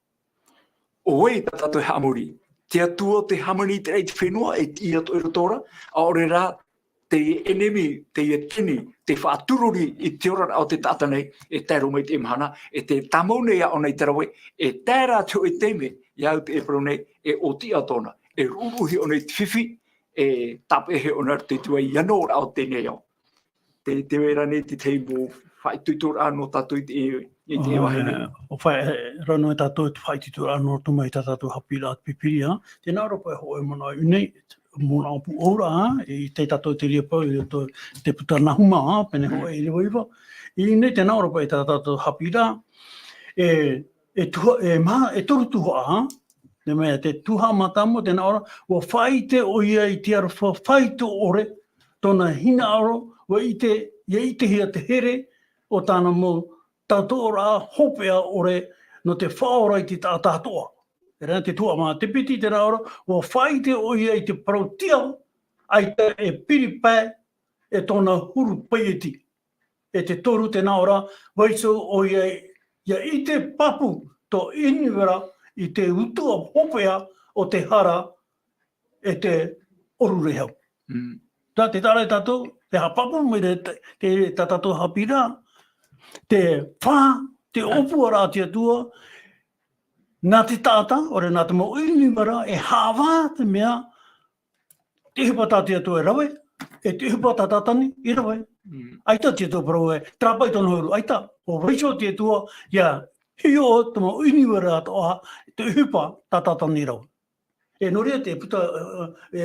ʻO vai tā tātou e haʻamori. Te Atua te hāmani i te raʻi i te fenua, e tiʻi atoʻa i roto ra, ʻaore rā, te ʻenemi, te tini, te faʻaturori i te oraraʻa o te taʻata nei, e tae roa mai i teie mahana, e te tāmau nei ʻōna i te rave, e tae rā te hōʻē taime, ʻia au te parau nei, e ʻōtiʻa tōna, e ruʻuruʻuhia ʻōna i te fifi, e tāpeʻahia ʻōna i roto i te vai ʻia noraʻa o teie nei ao. Te, te vai ra nei te tahi mau faʻaitoitoraʻa nō tātou i te, i te vāhi nei. ʻO fai, e, rā noa tātou te faʻaitoitoraʻa nō roto mai tā tātou haʻapiʻiraʻa te Pīpīria, tē nā ʻō ra paʻi hōʻē manaʻo i ʻō nei, manaʻo pūʻouraʻa, e, i te tātou te reira paʻi, i te, te puta Nahuma, pene hōʻē ʻīrava iva. I ʻō nei tē nā ʻō ra paʻi tā tātou haʻapiʻiraʻa, e, e tuha-, e maha, e toru tuhaʻa, te mea, te tuhaʻa mātāmua, tē nā ʻō ra, ʻua faʻaʻite ʻoia i te aroha faito ʻore, tōna hinaʻaro, ʻua ʻite, ʻia ʻitehia te here o tāna mau tautoʻoraʻa hopeʻa ʻore nō te faʻaora i te taʻata atoʻa. E rā te tuhaʻa mā, te piti tē nā ʻō ra, ʻua faʻaʻite ʻoia i te parauʻtiʻa, ʻaita e piri pae e tōna huru paieti. E te toru tē nā ʻō ra, ʻua iho ʻoia ʻia ʻite pāpū tō ʻInivera i te utuʻa hopeʻa o te hara e te ʻōrurehau. Mm. Tā te taʻa ra tātou, te haʻapāpū mai te, te, te, tā tātou haʻapiʻiraʻa, te fā, te ʻōpuaraʻa a te Atua, nā te taʻata, ʻaore nā te mau ʻinivara, e haʻavā te mea, te ʻohipa tā te Atua e rave, e te ʻohipa tā Tātani i rave. Mm. ʻAita te Atua parau e, terā paʻi tōna huru, ʻaita, ʻua vaiiho te Atua, ʻia hiʻo te mau ʻinivara atoʻa, te ʻohipa tā Tātani i rave. E nō reira te puta, e, e,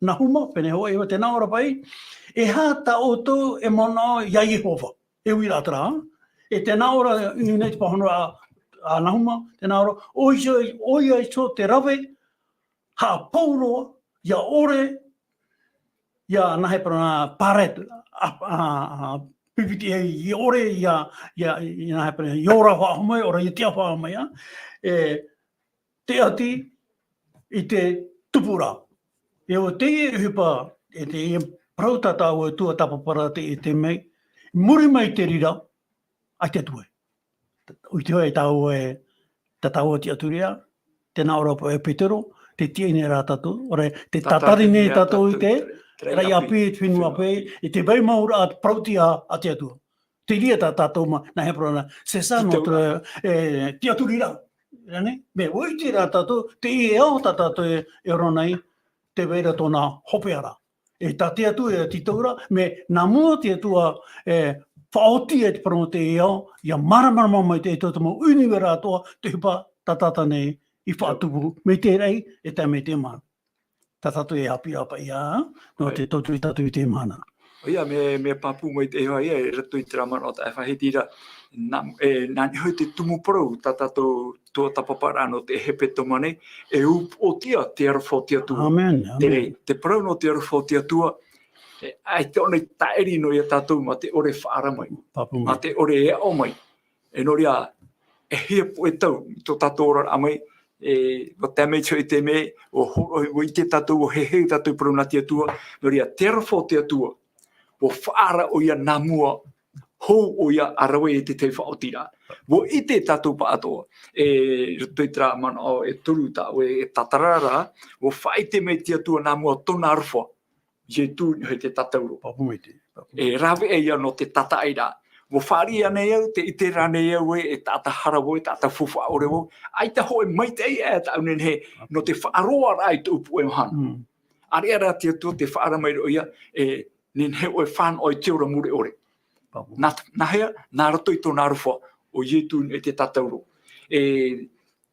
Nahuma, pene hōʻē iva, tē nā ʻō ra paʻi, e aha tā ʻoutou e manaʻo iā Iehova, e uiraʻa terā, e tē nā ʻō ra i ʻō nei te pāhonoraʻa a, a Nahuma, tē nā ʻō ra, ʻoia, ʻoia iho te rave, haʻapou roa, ʻia ʻore, ʻia nāhea parau nā, pārete, a, a, a, pīpiti e, ʻia ʻore, ʻia, ʻia, ʻia nāhea parau, ʻia ora faʻahou mai, ʻaore rā ʻia tiʻa faʻahou mai, ā. E, te ʻati i te tupuraʻa. E ʻo teie ʻohipa, e teie parau tā tāua Atua tāpaparaʻa tē ʻite mai, i muri mai i te reira, ʻaita e tuʻu. ʻUa ʻite hoʻi tāua e, tā tāua tiʻaturiraʻa, tē nā ʻō ra paʻi e Petero, tē tiʻa nei rā tātou, ʻaore, tē tātari nei tātou i te, te raʻi ʻāpī, te fenua ʻāpī, i te vai mau ra te parauʻtiʻa a te Atua. Te reira tā tātou ma, nāhea parau nā, c'est ça notre, e, tiʻaturiraʻa. Rā nei? Mea ʻua ʻite rā tātou, teie ao tā tātou e, e ora nei, tē vai ra tōna hopeʻa ra. E tā te Atua e tītau ra, mea nā mua te Atua e faʻaoti e te parau o teie ao, ʻia māramarama mai te, te, te mau ʻinivara atoʻa, te ʻohipa tā Tātani i faʻatupu, mai te raʻi, e tae mai te mahana. Tā tātou e haʻapiʻiraʻa paʻi ā, nō te tauturu tātou i teie mahana. ʻOia, mea, mea pāpū mai te iho ia, i roto i terā manaʻo tā e faʻahiti ra, nā, e, nā niʻa hoʻi te tumu parau, tā tātou tuatāpaparaʻa nō te hepetoma nei, e upoʻotiʻa te aroha o te Atua. Amen, amen. Te, te parau nō te aroha o te Atua, e, ʻaita ʻōna i tāʻiri noa ia tātou mā te ʻore faʻaara mai. Pāpū mai. Mā te ʻore e aʻo mai. E nō reira, e hia puʻe tau, i tō tātou oraraʻa mai, e, ʻua tae mai te hōʻē taime, ʻua hōroʻahia, ʻua ʻite tātou, ʻua heheu tātou i te parau nā te Atua, nō reira, te aroha o te Atua, ʻua faʻaara ʻoia nā mua, hou ʻoia ʻa rave i te tahi faʻaotiraʻa. ʻUa ʻite tātou pāʻatoʻa, e, roto i terā manaʻo e toru tāʻoe e tātara ra, ʻua faʻaʻite mai te Atua nā mua tōna aroha, Ietu i niʻa i te tatauro. Pāpū maitaʻi, pāpū. E rave ia nō te tātaʻiraʻa. ʻUa fāriʻi ānei au, tē ʻite ra ānei au ē, e taʻata hara vau, e taʻata faufaʻa ʻore vau. ʻAita hōʻē maitaʻi aʻe tāʻu e nehenehe, nō te faʻaroaraʻa i tōʻu puʻe mahana. Mm. ʻAreʻa rā te Atua tē faʻaara mai ra ʻoia, e nehenehe ʻoe e fānaʻo i te ora mure ʻore. Pāpū. Nā, nāhea, nā roto i tōna aroha, ʻo Ietu i niʻa i te tatauro. E,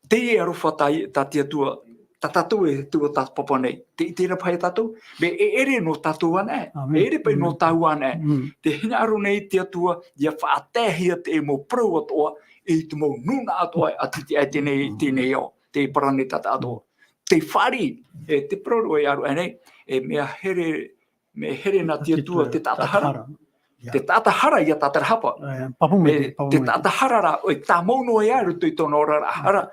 teie aroha tā, tā te Atua, tā tātou e tuatāpapa nei. Tē ʻite ra paha tātou, mea e ʻere nō tātou anaʻe, amen, e ʻere paʻi nō tāua anaʻe. Mm. Tē hinaʻaro nei te Atua, ʻia faʻataehia te mau parau atoʻa, i te mau nūnaʻa atoʻa, a titi ai tēnei, tēnei ao, te paraneta atoʻa. Te fāriʻi, e te parau e aru nei, e mea here, mea here nā te Atua te taʻata hara. Te taʻata hara ia tātarahapa. E, papu mai te, papu mai te taʻata hara rā, e tāmau noa ia roto i tōna oraraʻa hara.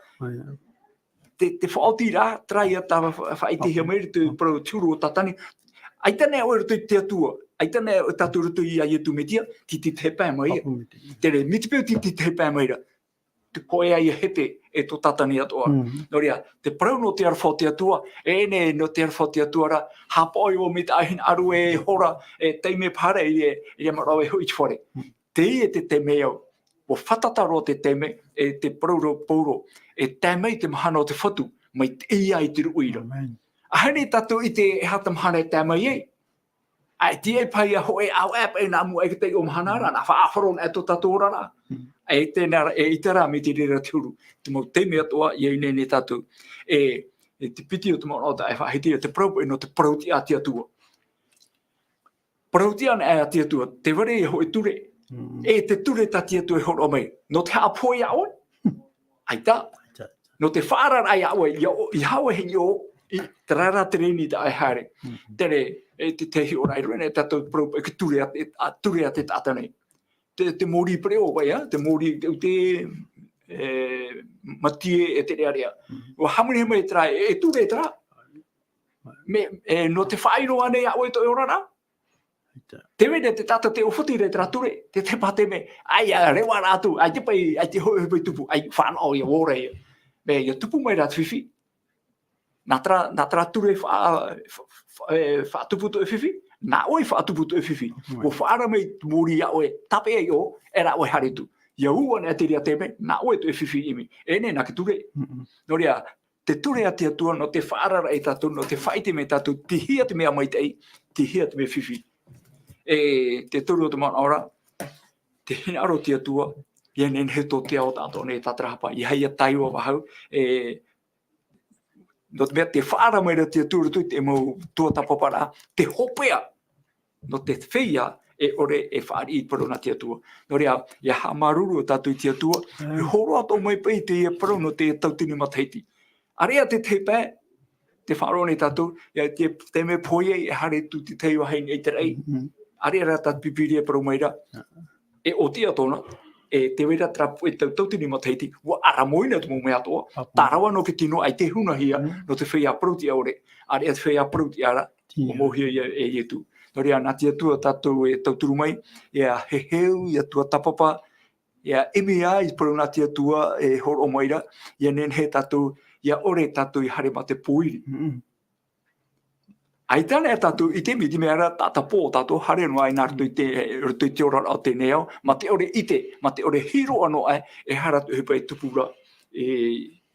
Te, te faʻaoti rā, terā ia tā fa-, faʻaʻitehia mai roto i parau te huru o Tātane. ʻAita nei ʻoe roto i te Atua, ʻaita nei ʻoe tātou roto ia Ietu Metia, titi te pae mai ia. Papu mai te. Tere, mai te peu titi te pae mai ra. Te poʻe ia hete, e tō Tātane atoʻa. Nō reira, te parau nō te aroha o te Atua, e nei nō te aroha o te Atua rā, haʻapaʻo i ʻō mai te hinaʻaro e hora, e taime paha ra, e, e maraʻo e hoʻi i te fare. Teie te taime au, ʻua fātata roa te taime, e te parau ra Paulo, e tae mai te mahana o te Fatu, mai te ia i te ruʻi ra. ʻĀhani tātou i ʻite e aha te mahana e tae mai ai. ʻAita e paʻi ia hoʻi ʻāvaʻe paʻi nā mua i te taiʻo mahana ra, nā faʻaʻāfaro nā tō tātou oraraʻa. E tēnā rā, e ʻaita rā, mai te reira te huru. Te mau taime atoʻa, ia ineine tātou. E, e te piti o te manaʻo tā e faʻahiti, te parau, e nō te parau tiʻa a te Atua. Parau tiʻa ana a te Atua, te vare ia hoʻi ture. E te ture tā te Atua e hōroʻa mai. Nō te haʻapohe ia ʻoe? ʻAita. Nō te faʻaararaʻa ia ʻoe, ia ʻo, ia haʻaue heni ʻo, i te rara te reni tā e haere. Tere, e te, te hiʻoraʻa i roto nei tātou parau, e te ture a te, a, ture a te taʻata nei. Te, te mōrī pereʻoʻo, ia, te mōrī, te, te, e, matie, e te rearea. ʻUa haʻamori mai terā, e, e ture terā. Me, e, nō te faʻaʻino ānei ia ʻoe tō ʻoe oraraʻa? Te mea te taʻata tē ʻōfoti ra i terā ture, te, te paha te mea, ʻaita, reva rā atu, ʻaita paʻi, ʻaita hoʻi, hoʻi paʻi tupu, ʻaita fānaʻo ia ora ia. Me ia tupu mai rā te fifi. Nā terā, nā terā ture fa-, fa-, fa-, e, faʻatupu tō ʻoe fifi, nā ʻoe faʻatupu tō ʻoe fifi. ʻUa faʻaara mai te mōrī ia ʻoe, tāpeʻa i ʻō, e rā ʻoe haere atu. Ia ū ana te reira te mea, nā ʻoe tō ʻoe fifi ʻimi. E nei nā te ture. Nō reira, te ture a te Atua, nō te faʻaararaʻa ia tātou, nō te faʻaʻite mai tātou, tei hea te mea maitaʻi, tei hea te mea fifi. E te toru o te manaʻo ra, te hinaʻaro o te Atua, ia nehenehe tō te ao tātou nei tātarahapa, ia haere ia tāiʻo vahau, e, nō te mea te faʻaara mai ra te Atua i roto i te mau tuatāpaparaʻa, te hopeʻa, nō te feiā e ʻore e fāriʻi i te parau nā te Atua. Nō reira, ia haʻamāuruuru tātou i te Atua, e hōroʻa atoʻa mai paʻi teie parau nō te tauatini matahiti. ʻAreʻa te tahi pae, tē faʻaroʻo nei tātou, ia te, te mea pohe ai e haere atu te tahi vahine i te raʻi. ʻAreʻa rā tā te Pīpīria e parau mai ra. E ʻōtiʻa tōna, e tē vai ra terā puʻe tau, tauatini matahiti, ʻua ʻaramoina te mau mea atoʻa, tā rāua nō te tino ʻaita e hunahia, nō te feiā parautiʻa ʻore, ʻareʻa te feiā parautiʻa ra, ʻua mōhia ia e Ietu. Nō reira, nā te Atua tātou e tauturu mai, ia heheu, ia tuatāpapa, ia ʻimi ai i te parau nā te Atua e hōroʻa mai ra, ia nehenehe tātou, ia ʻore tātou i haere mā te pōiri. ʻAita nei tātou i te mea, i te mea ra, taʻata pō tātou, haere noa ai nā roto i te, roto i te oraraʻa o teie nei ao, mā te ʻore ʻite, mā te ʻore hiʻo anō ai, e aha rā te ʻohipa e tupu ra, e,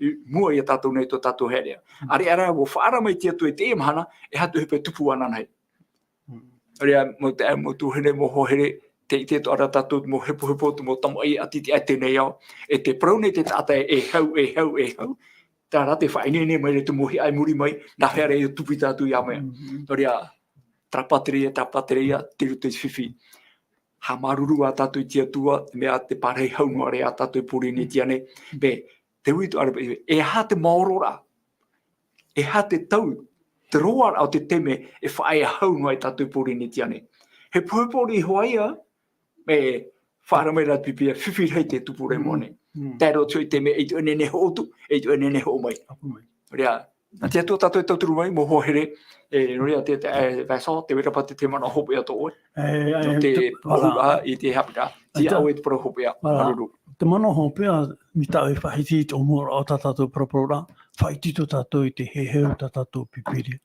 i mua ia tātou nei tō tātou haereʻa. ʻAreʻa rā, ʻua faʻaara mai te Atua i teie mahana, e aha te ʻohipa e tupu ananahi. ʻAreʻa, mau taeaʻe, mau tuahine, mau hoa here, tē ʻite atoʻa ra tātou, mau hepohepo, mau tamaʻi, ʻati, ʻati i teie nei ao, e tē parau nei te taʻata e hau, e hau, e hau, Terā rā te faʻaineine mai ra te mōhiʻa i muri mai, nā hea rā ia tupu tātou ia mea. Nō reira, tāpati ra ia, tāpati ra ia, tei roto i te fifi. Haʻamāuruuru ā tātou i te Atua, te mea te pārahi hau noa ra ia tātou i Pōrīnetia nei. Bē, te uito ʻārepa, e aha te maoro ra? E aha te tau, te roaraʻa o te taime e faʻaea hau noa ai tātou i Pōrīnetia nei? Hepohepo riʻi hoʻi ia, e faʻaara mai ra te pipi, fifi rahi te tupu ra i mua nei. Tae roa atu i te mea, ʻaita e nehenehe hoʻi atu, ʻaita e nehenehe hoʻi mai. Nō reira, nā te Atua tātou e tauturu mai, mau hoa here, e, nō reira te, te, e, Vincent, tē vai ra paʻi te, te manaʻo hopeʻa tō ʻoe. Nō te parau ra, i te haʻapiʻiraʻa, ʻaita ʻoe te parau hopeʻa, māuruuru. Te manaʻo hopeʻa, mai tā ʻoe e faʻahiti i te ʻōmuaraʻa o tā tātou paraparau ra, faʻaitoito tātou i te heheu tā tātou Pīpīria.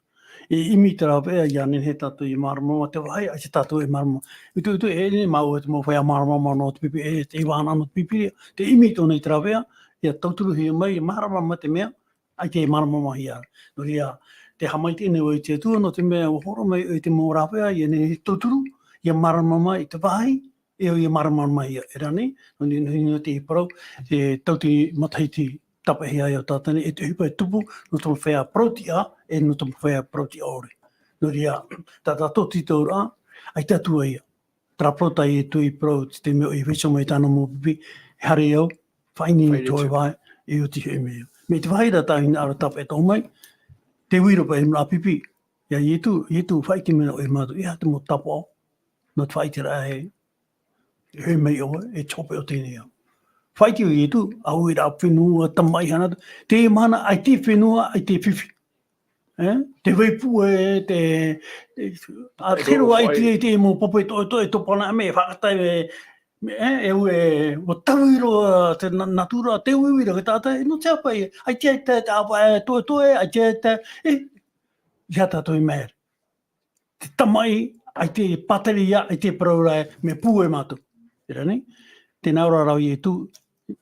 E ʻimi te rāveʻa, ʻia nehenehe tātou e māramarama, te vāhi ʻaita tātou e māramarama. Utuutu, e ʻere nei māua te mau feiā māramarama nō te Pīpīria, e te ʻīvana nō te Pīpīria, tē ʻimi atoʻa nei te rāveʻa, ʻia tauturuhia mai, māramarama te mea, ʻaita e māramarama ia. Nō reira, tē haʻamaitaʻi nei vau i te Atua, nō te mea ʻua hōroʻa mai ʻoe i te mau rāveʻa, ʻia nehenehe e tauturu, ʻia māramarama i te vāhi, e ʻoe e māramarama ia, e rā nei, nō, nō, nō, nō te parau, te tauatini matahiti tāpeʻahia ai ʻo Tātane, e te ʻohipa e tupu, nō te mau feiā parautiʻa, e nō te mau feiā parautiʻa ʻore. Nō reira, tā tātou tītauraʻa, ʻaita atu ia. Terā parau tā Ietu i parau, te mea ʻoe i vaiiho mai i tāna mau pipi, e haere au, Faʻaineine i tō ʻoe vāhi, e oti hoʻi mai. Mai te vāhi ra tā ʻoe hinaʻaro tāpeʻa tō mai, te uiro paʻi i te maraʻa pipi. ʻIa Ietu, Ietu, faʻaʻite mai nā ʻoe mātou, e aha te mau tāpaʻo nō te faʻaʻiteraʻa e, e hoʻi mai ʻoe, e te hopeʻa o teie nei ao. Faʻaʻite ʻo Ietu, ʻaore rā fenua, tamaʻi, hana, teie mahana, ʻaita e fenua, ʻaita e fifi. E? Te vai puʻe, te, te, a, te roa ʻaita e, te mau pape toʻetoʻe, tōpana mai, e faʻatai, e, e, e, e, ʻua taui roa te na-, natura, te uiuiraʻa o te taʻata, e, nō te aha paʻi, ʻaita, ʻaita, te ʻāvaʻe toʻetoʻe, ʻaita, ʻaita, e, ʻeiaha tātou e mea. Te tamaʻi, ʻaita e pātereia, ʻaita e parau ra, mea puʻe mātou. Terā nei, tē nā ʻō ra rā ʻo Ietu,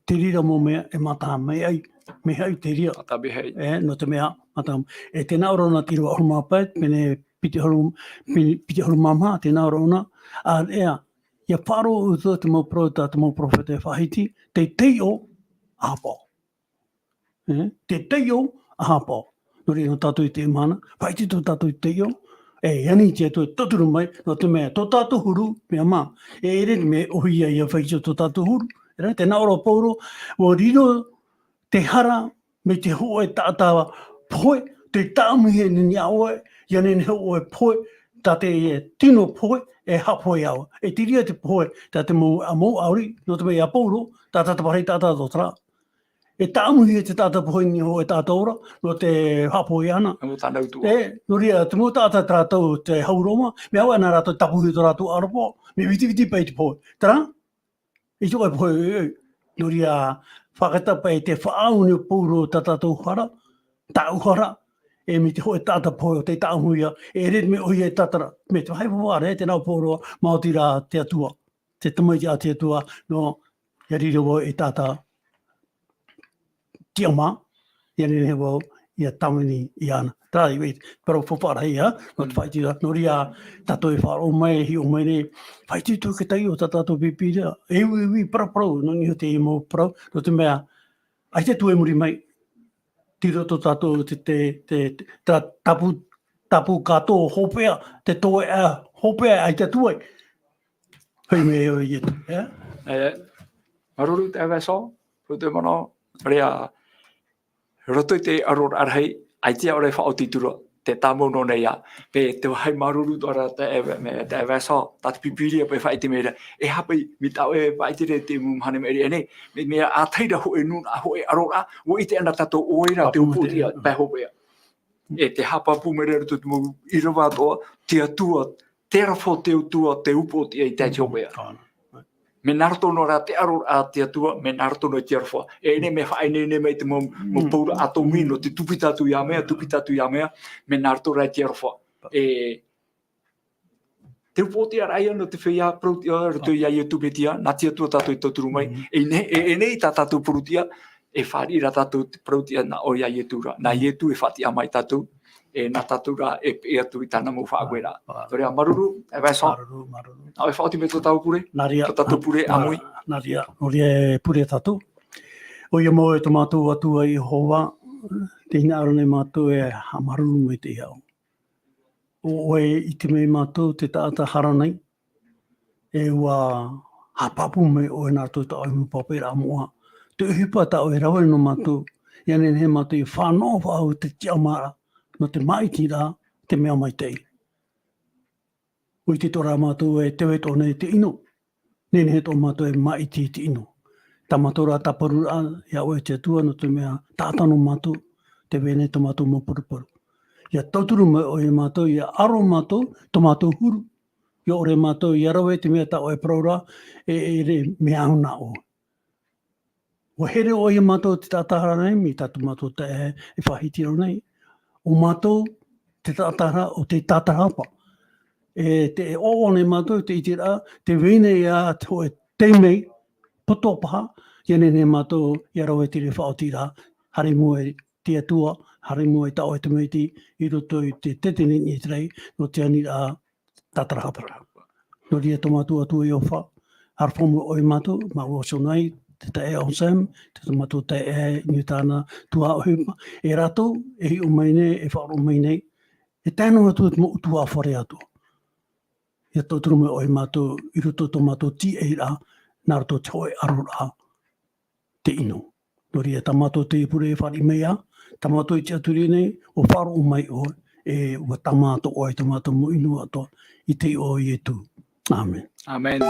te reira mau mea e mātā mea ʻai, mea ʻai te reira. Mātā mea ʻai. E, nō te mea, mātā, e tē nā ʻō ra ʻōna te ʻīrava ʻahuru mā pae, pene piti ʻahuru, pene piti ʻahuru mā maha, tē nā ʻō ra ʻōna, ā, ʻeiaha, ʻia faʻaroʻo atu te mau parau tā te mau peropheta e faʻahiti, te taiʻo ʻāpō. E, te taiʻo ʻāpō. Nō reira, nō tātou i teie mahana, faʻaʻite atu tātou i te taiʻo, e, e ani te Atua e tauturu mai, nō te mea, tō tātou huru, mea mā, e ʻere mea ʻōhie ʻia faʻaʻite tō tātou huru. E, tē nā ʻō ra ʻo Pauro, ʻua riro te hara mai te hōʻē taʻata pohe, tē tāʻamuhia nei ʻoe, ʻia nehenehe ʻoe e pohe, tā te tino pohe, e haʻapohe ʻoe. E te reira te pohe, tā te mau, ā, mau ʻauri, nō te mea ia Pauro, tā tātou parau taʻata tō terā. E tāʻamuhia te taʻata pohe i niʻa i te hōʻē taʻata ora, nō te haʻapohe iāna. Nō tāna utuʻa. E, nō reira, te mau taʻata terā tau te hau Roma, mea au ana rātou tāpūhia tō rātou ʻaroha, mea vitiviti paʻi te pohe. Terā, i tō ʻoe pohe, e, e. Nō reira, fakatata paʻi te faʻaʻau nei ʻo Pauro tā tātou hara, tāʻu hara, e mai te hōʻē taʻata pohe ʻo tē tāʻamuhia, e ʻere mea ʻōhie e tātara, mai te vāhi faʻaroʻo, tē nā ʻō ʻo Pauro, maoti rā te Atua. Te Tamaiti a te Atua, nō, ʻia riro vau ei taʻata tiʻamā, ʻia nehenehe vau ʻia tāvini iāna. Terā, i te parau faufaʻa rahi, ā, nō te faʻaʻite ra, nō reira, tātou e faʻaroʻo mai, e hiʻo mai nei, faʻaʻite atu i te taiʻo tā tātou Pīpīria, e uiui, paraparau, nō niʻa i te mau parau, nō te mea, ʻaita e tuʻu i muri mai, tei roto tātou te, te, te, te, tā tāpū, tāpū kātoa hopeʻa, te toeʻa hopeʻa, ʻaita e tuʻu ai. Hoʻi mai ʻoe Ietu, e? E, māuruuru taeaʻe Vincent, pū te mana, nō reira, roto i te aroraʻa rahi, ʻaita e ʻore faʻaoti atu ra, te tāmau nō nei ā. Pē te vāhi māuruuru atoʻa ra taeaʻe, mea taeaʻe Vincent, tā te Pīpīria paʻi e faʻaʻite mai ra, e aha paʻi, mai tā ʻoe e faʻaʻite ra i te mau mahana i maʻiri aʻe nei, mea, mea ʻātaʻi ra hōʻē nūnaʻa, hōʻē aroraʻa, ʻua ʻite ʻana tātou ʻoia rā te upoʻotiʻa, pae hopeʻa. E te haʻapāpū mai ra i roto i te mau ʻīrava atoʻa, te Atua, te aroha o te Atua, te upoʻotiʻa i te hopeʻa. Mea nā roto noa rā te aroraʻa a te Atua, mea nā roto noa i te aroha. E ʻere mea faʻaineine mai te mau, mau paura ʻātōmī nō te tupita atu ia mea, tupita atu ia mea, mea nā roto rā i te aroha. E, te upoʻotiʻaraʻa ia nō te feiā parautiʻa, roto ia Ietu Metia, nā te Atua tātou e tauturu mai. E nei, e, e nei tā tātou parautiʻa, e fāriʻi ra tātou te parautiʻa nā ʻoe ia Ietu ra. Nā Ietu e faʻatiʻa mai tātou, e nā tātou rā e peʻe atu i tāna mau faʻaueraʻa. Nō reira, māuruuru, e Vincent. Māuruuru, māuruuru. Nā ʻoe e faʻaoti mai tō tātou pure, nā reira, tō tātou pure ʻāmui. Nā reira, nō reira e pure tātou. ʻOia mau e tō mātou Atua Iehova, tē hinaʻaro nei mātou e haʻamāuruuru maitaʻi iā ʻoe. ʻO ʻoe i ʻite mai mātou te taʻata hara nei, e ʻua haʻapāpū mai ʻoe nā roto i tā ʻoe mau pāpaʻiraʻa moʻa. Te ʻohipa tā ʻoe e rave nō mātou, ʻia nehenehe mātou e fānaʻo faʻahou i te tiʻamāraʻa, nō te māʻitiraʻa, te mea maitaʻi. ʻUa ʻite atoʻa ra mātou e tē vai atoʻa nei te ʻino. Nehenehe atoʻa mātou e māʻiti i te ʻino. Tā mātou rā tāparuraʻa iā ʻoe te Atua, nō te mea taʻata nō mātou, tē vai nei tō mātou mau paruparu. ʻIa tauturu mai ʻoe ia mātou, ʻia aro mātou, tō mātou huru. ʻIa ʻore mātou, ʻia rave i te mea tā ʻoe e parau ra, e, e ʻere mea au nā ʻoe. ʻUa here ʻoe ia mātou te taʻata hara nei, mai tā tō mātou taeaʻe e faʻahiti ra nei. ʻO mātou, te taʻata hara, ʻo te tātarahapa. E te, e ʻoaʻoa nei mātou, te ʻiteraʻa, tē vai nei ā te hōʻē taime, poto paha, ʻia nehenehe mātou, ʻia rave i te reira faʻaotiraʻa, haere i mua i te Atua, haere i mua i tā ʻoe Tamaiti, i roto i te, te tete nei i te raʻi, nō te aniraʻa, tātarahapa. Nō reira tō mātou Atua Iehova, aroha mai ʻoe ia mātou, māuruuru atu nei, te taeaʻe Anselme, te tō mātou taeaʻe Newtana, tuaʻohipa, e rātou, e hiʻo mai nei, e faʻaroʻo mai nei, e tae noa atu te mau ʻutuāfare atoʻa. ʻIa tauturu mai ʻoe ia mātou, i roto i tō mātou tīaʻiraʻa, nā roto i te hōʻē aroraʻa. te ʻino. Nō reira, tā mātou te pure e fāriʻi mai ā, tā mātou i tiʻaturi nei, ʻua faʻaroʻo mai ʻoe, e ʻua tāmā atoʻa ʻoe i tō mātou mau ʻino atoʻa, i te iʻoa o Ietu. Amen. Amen.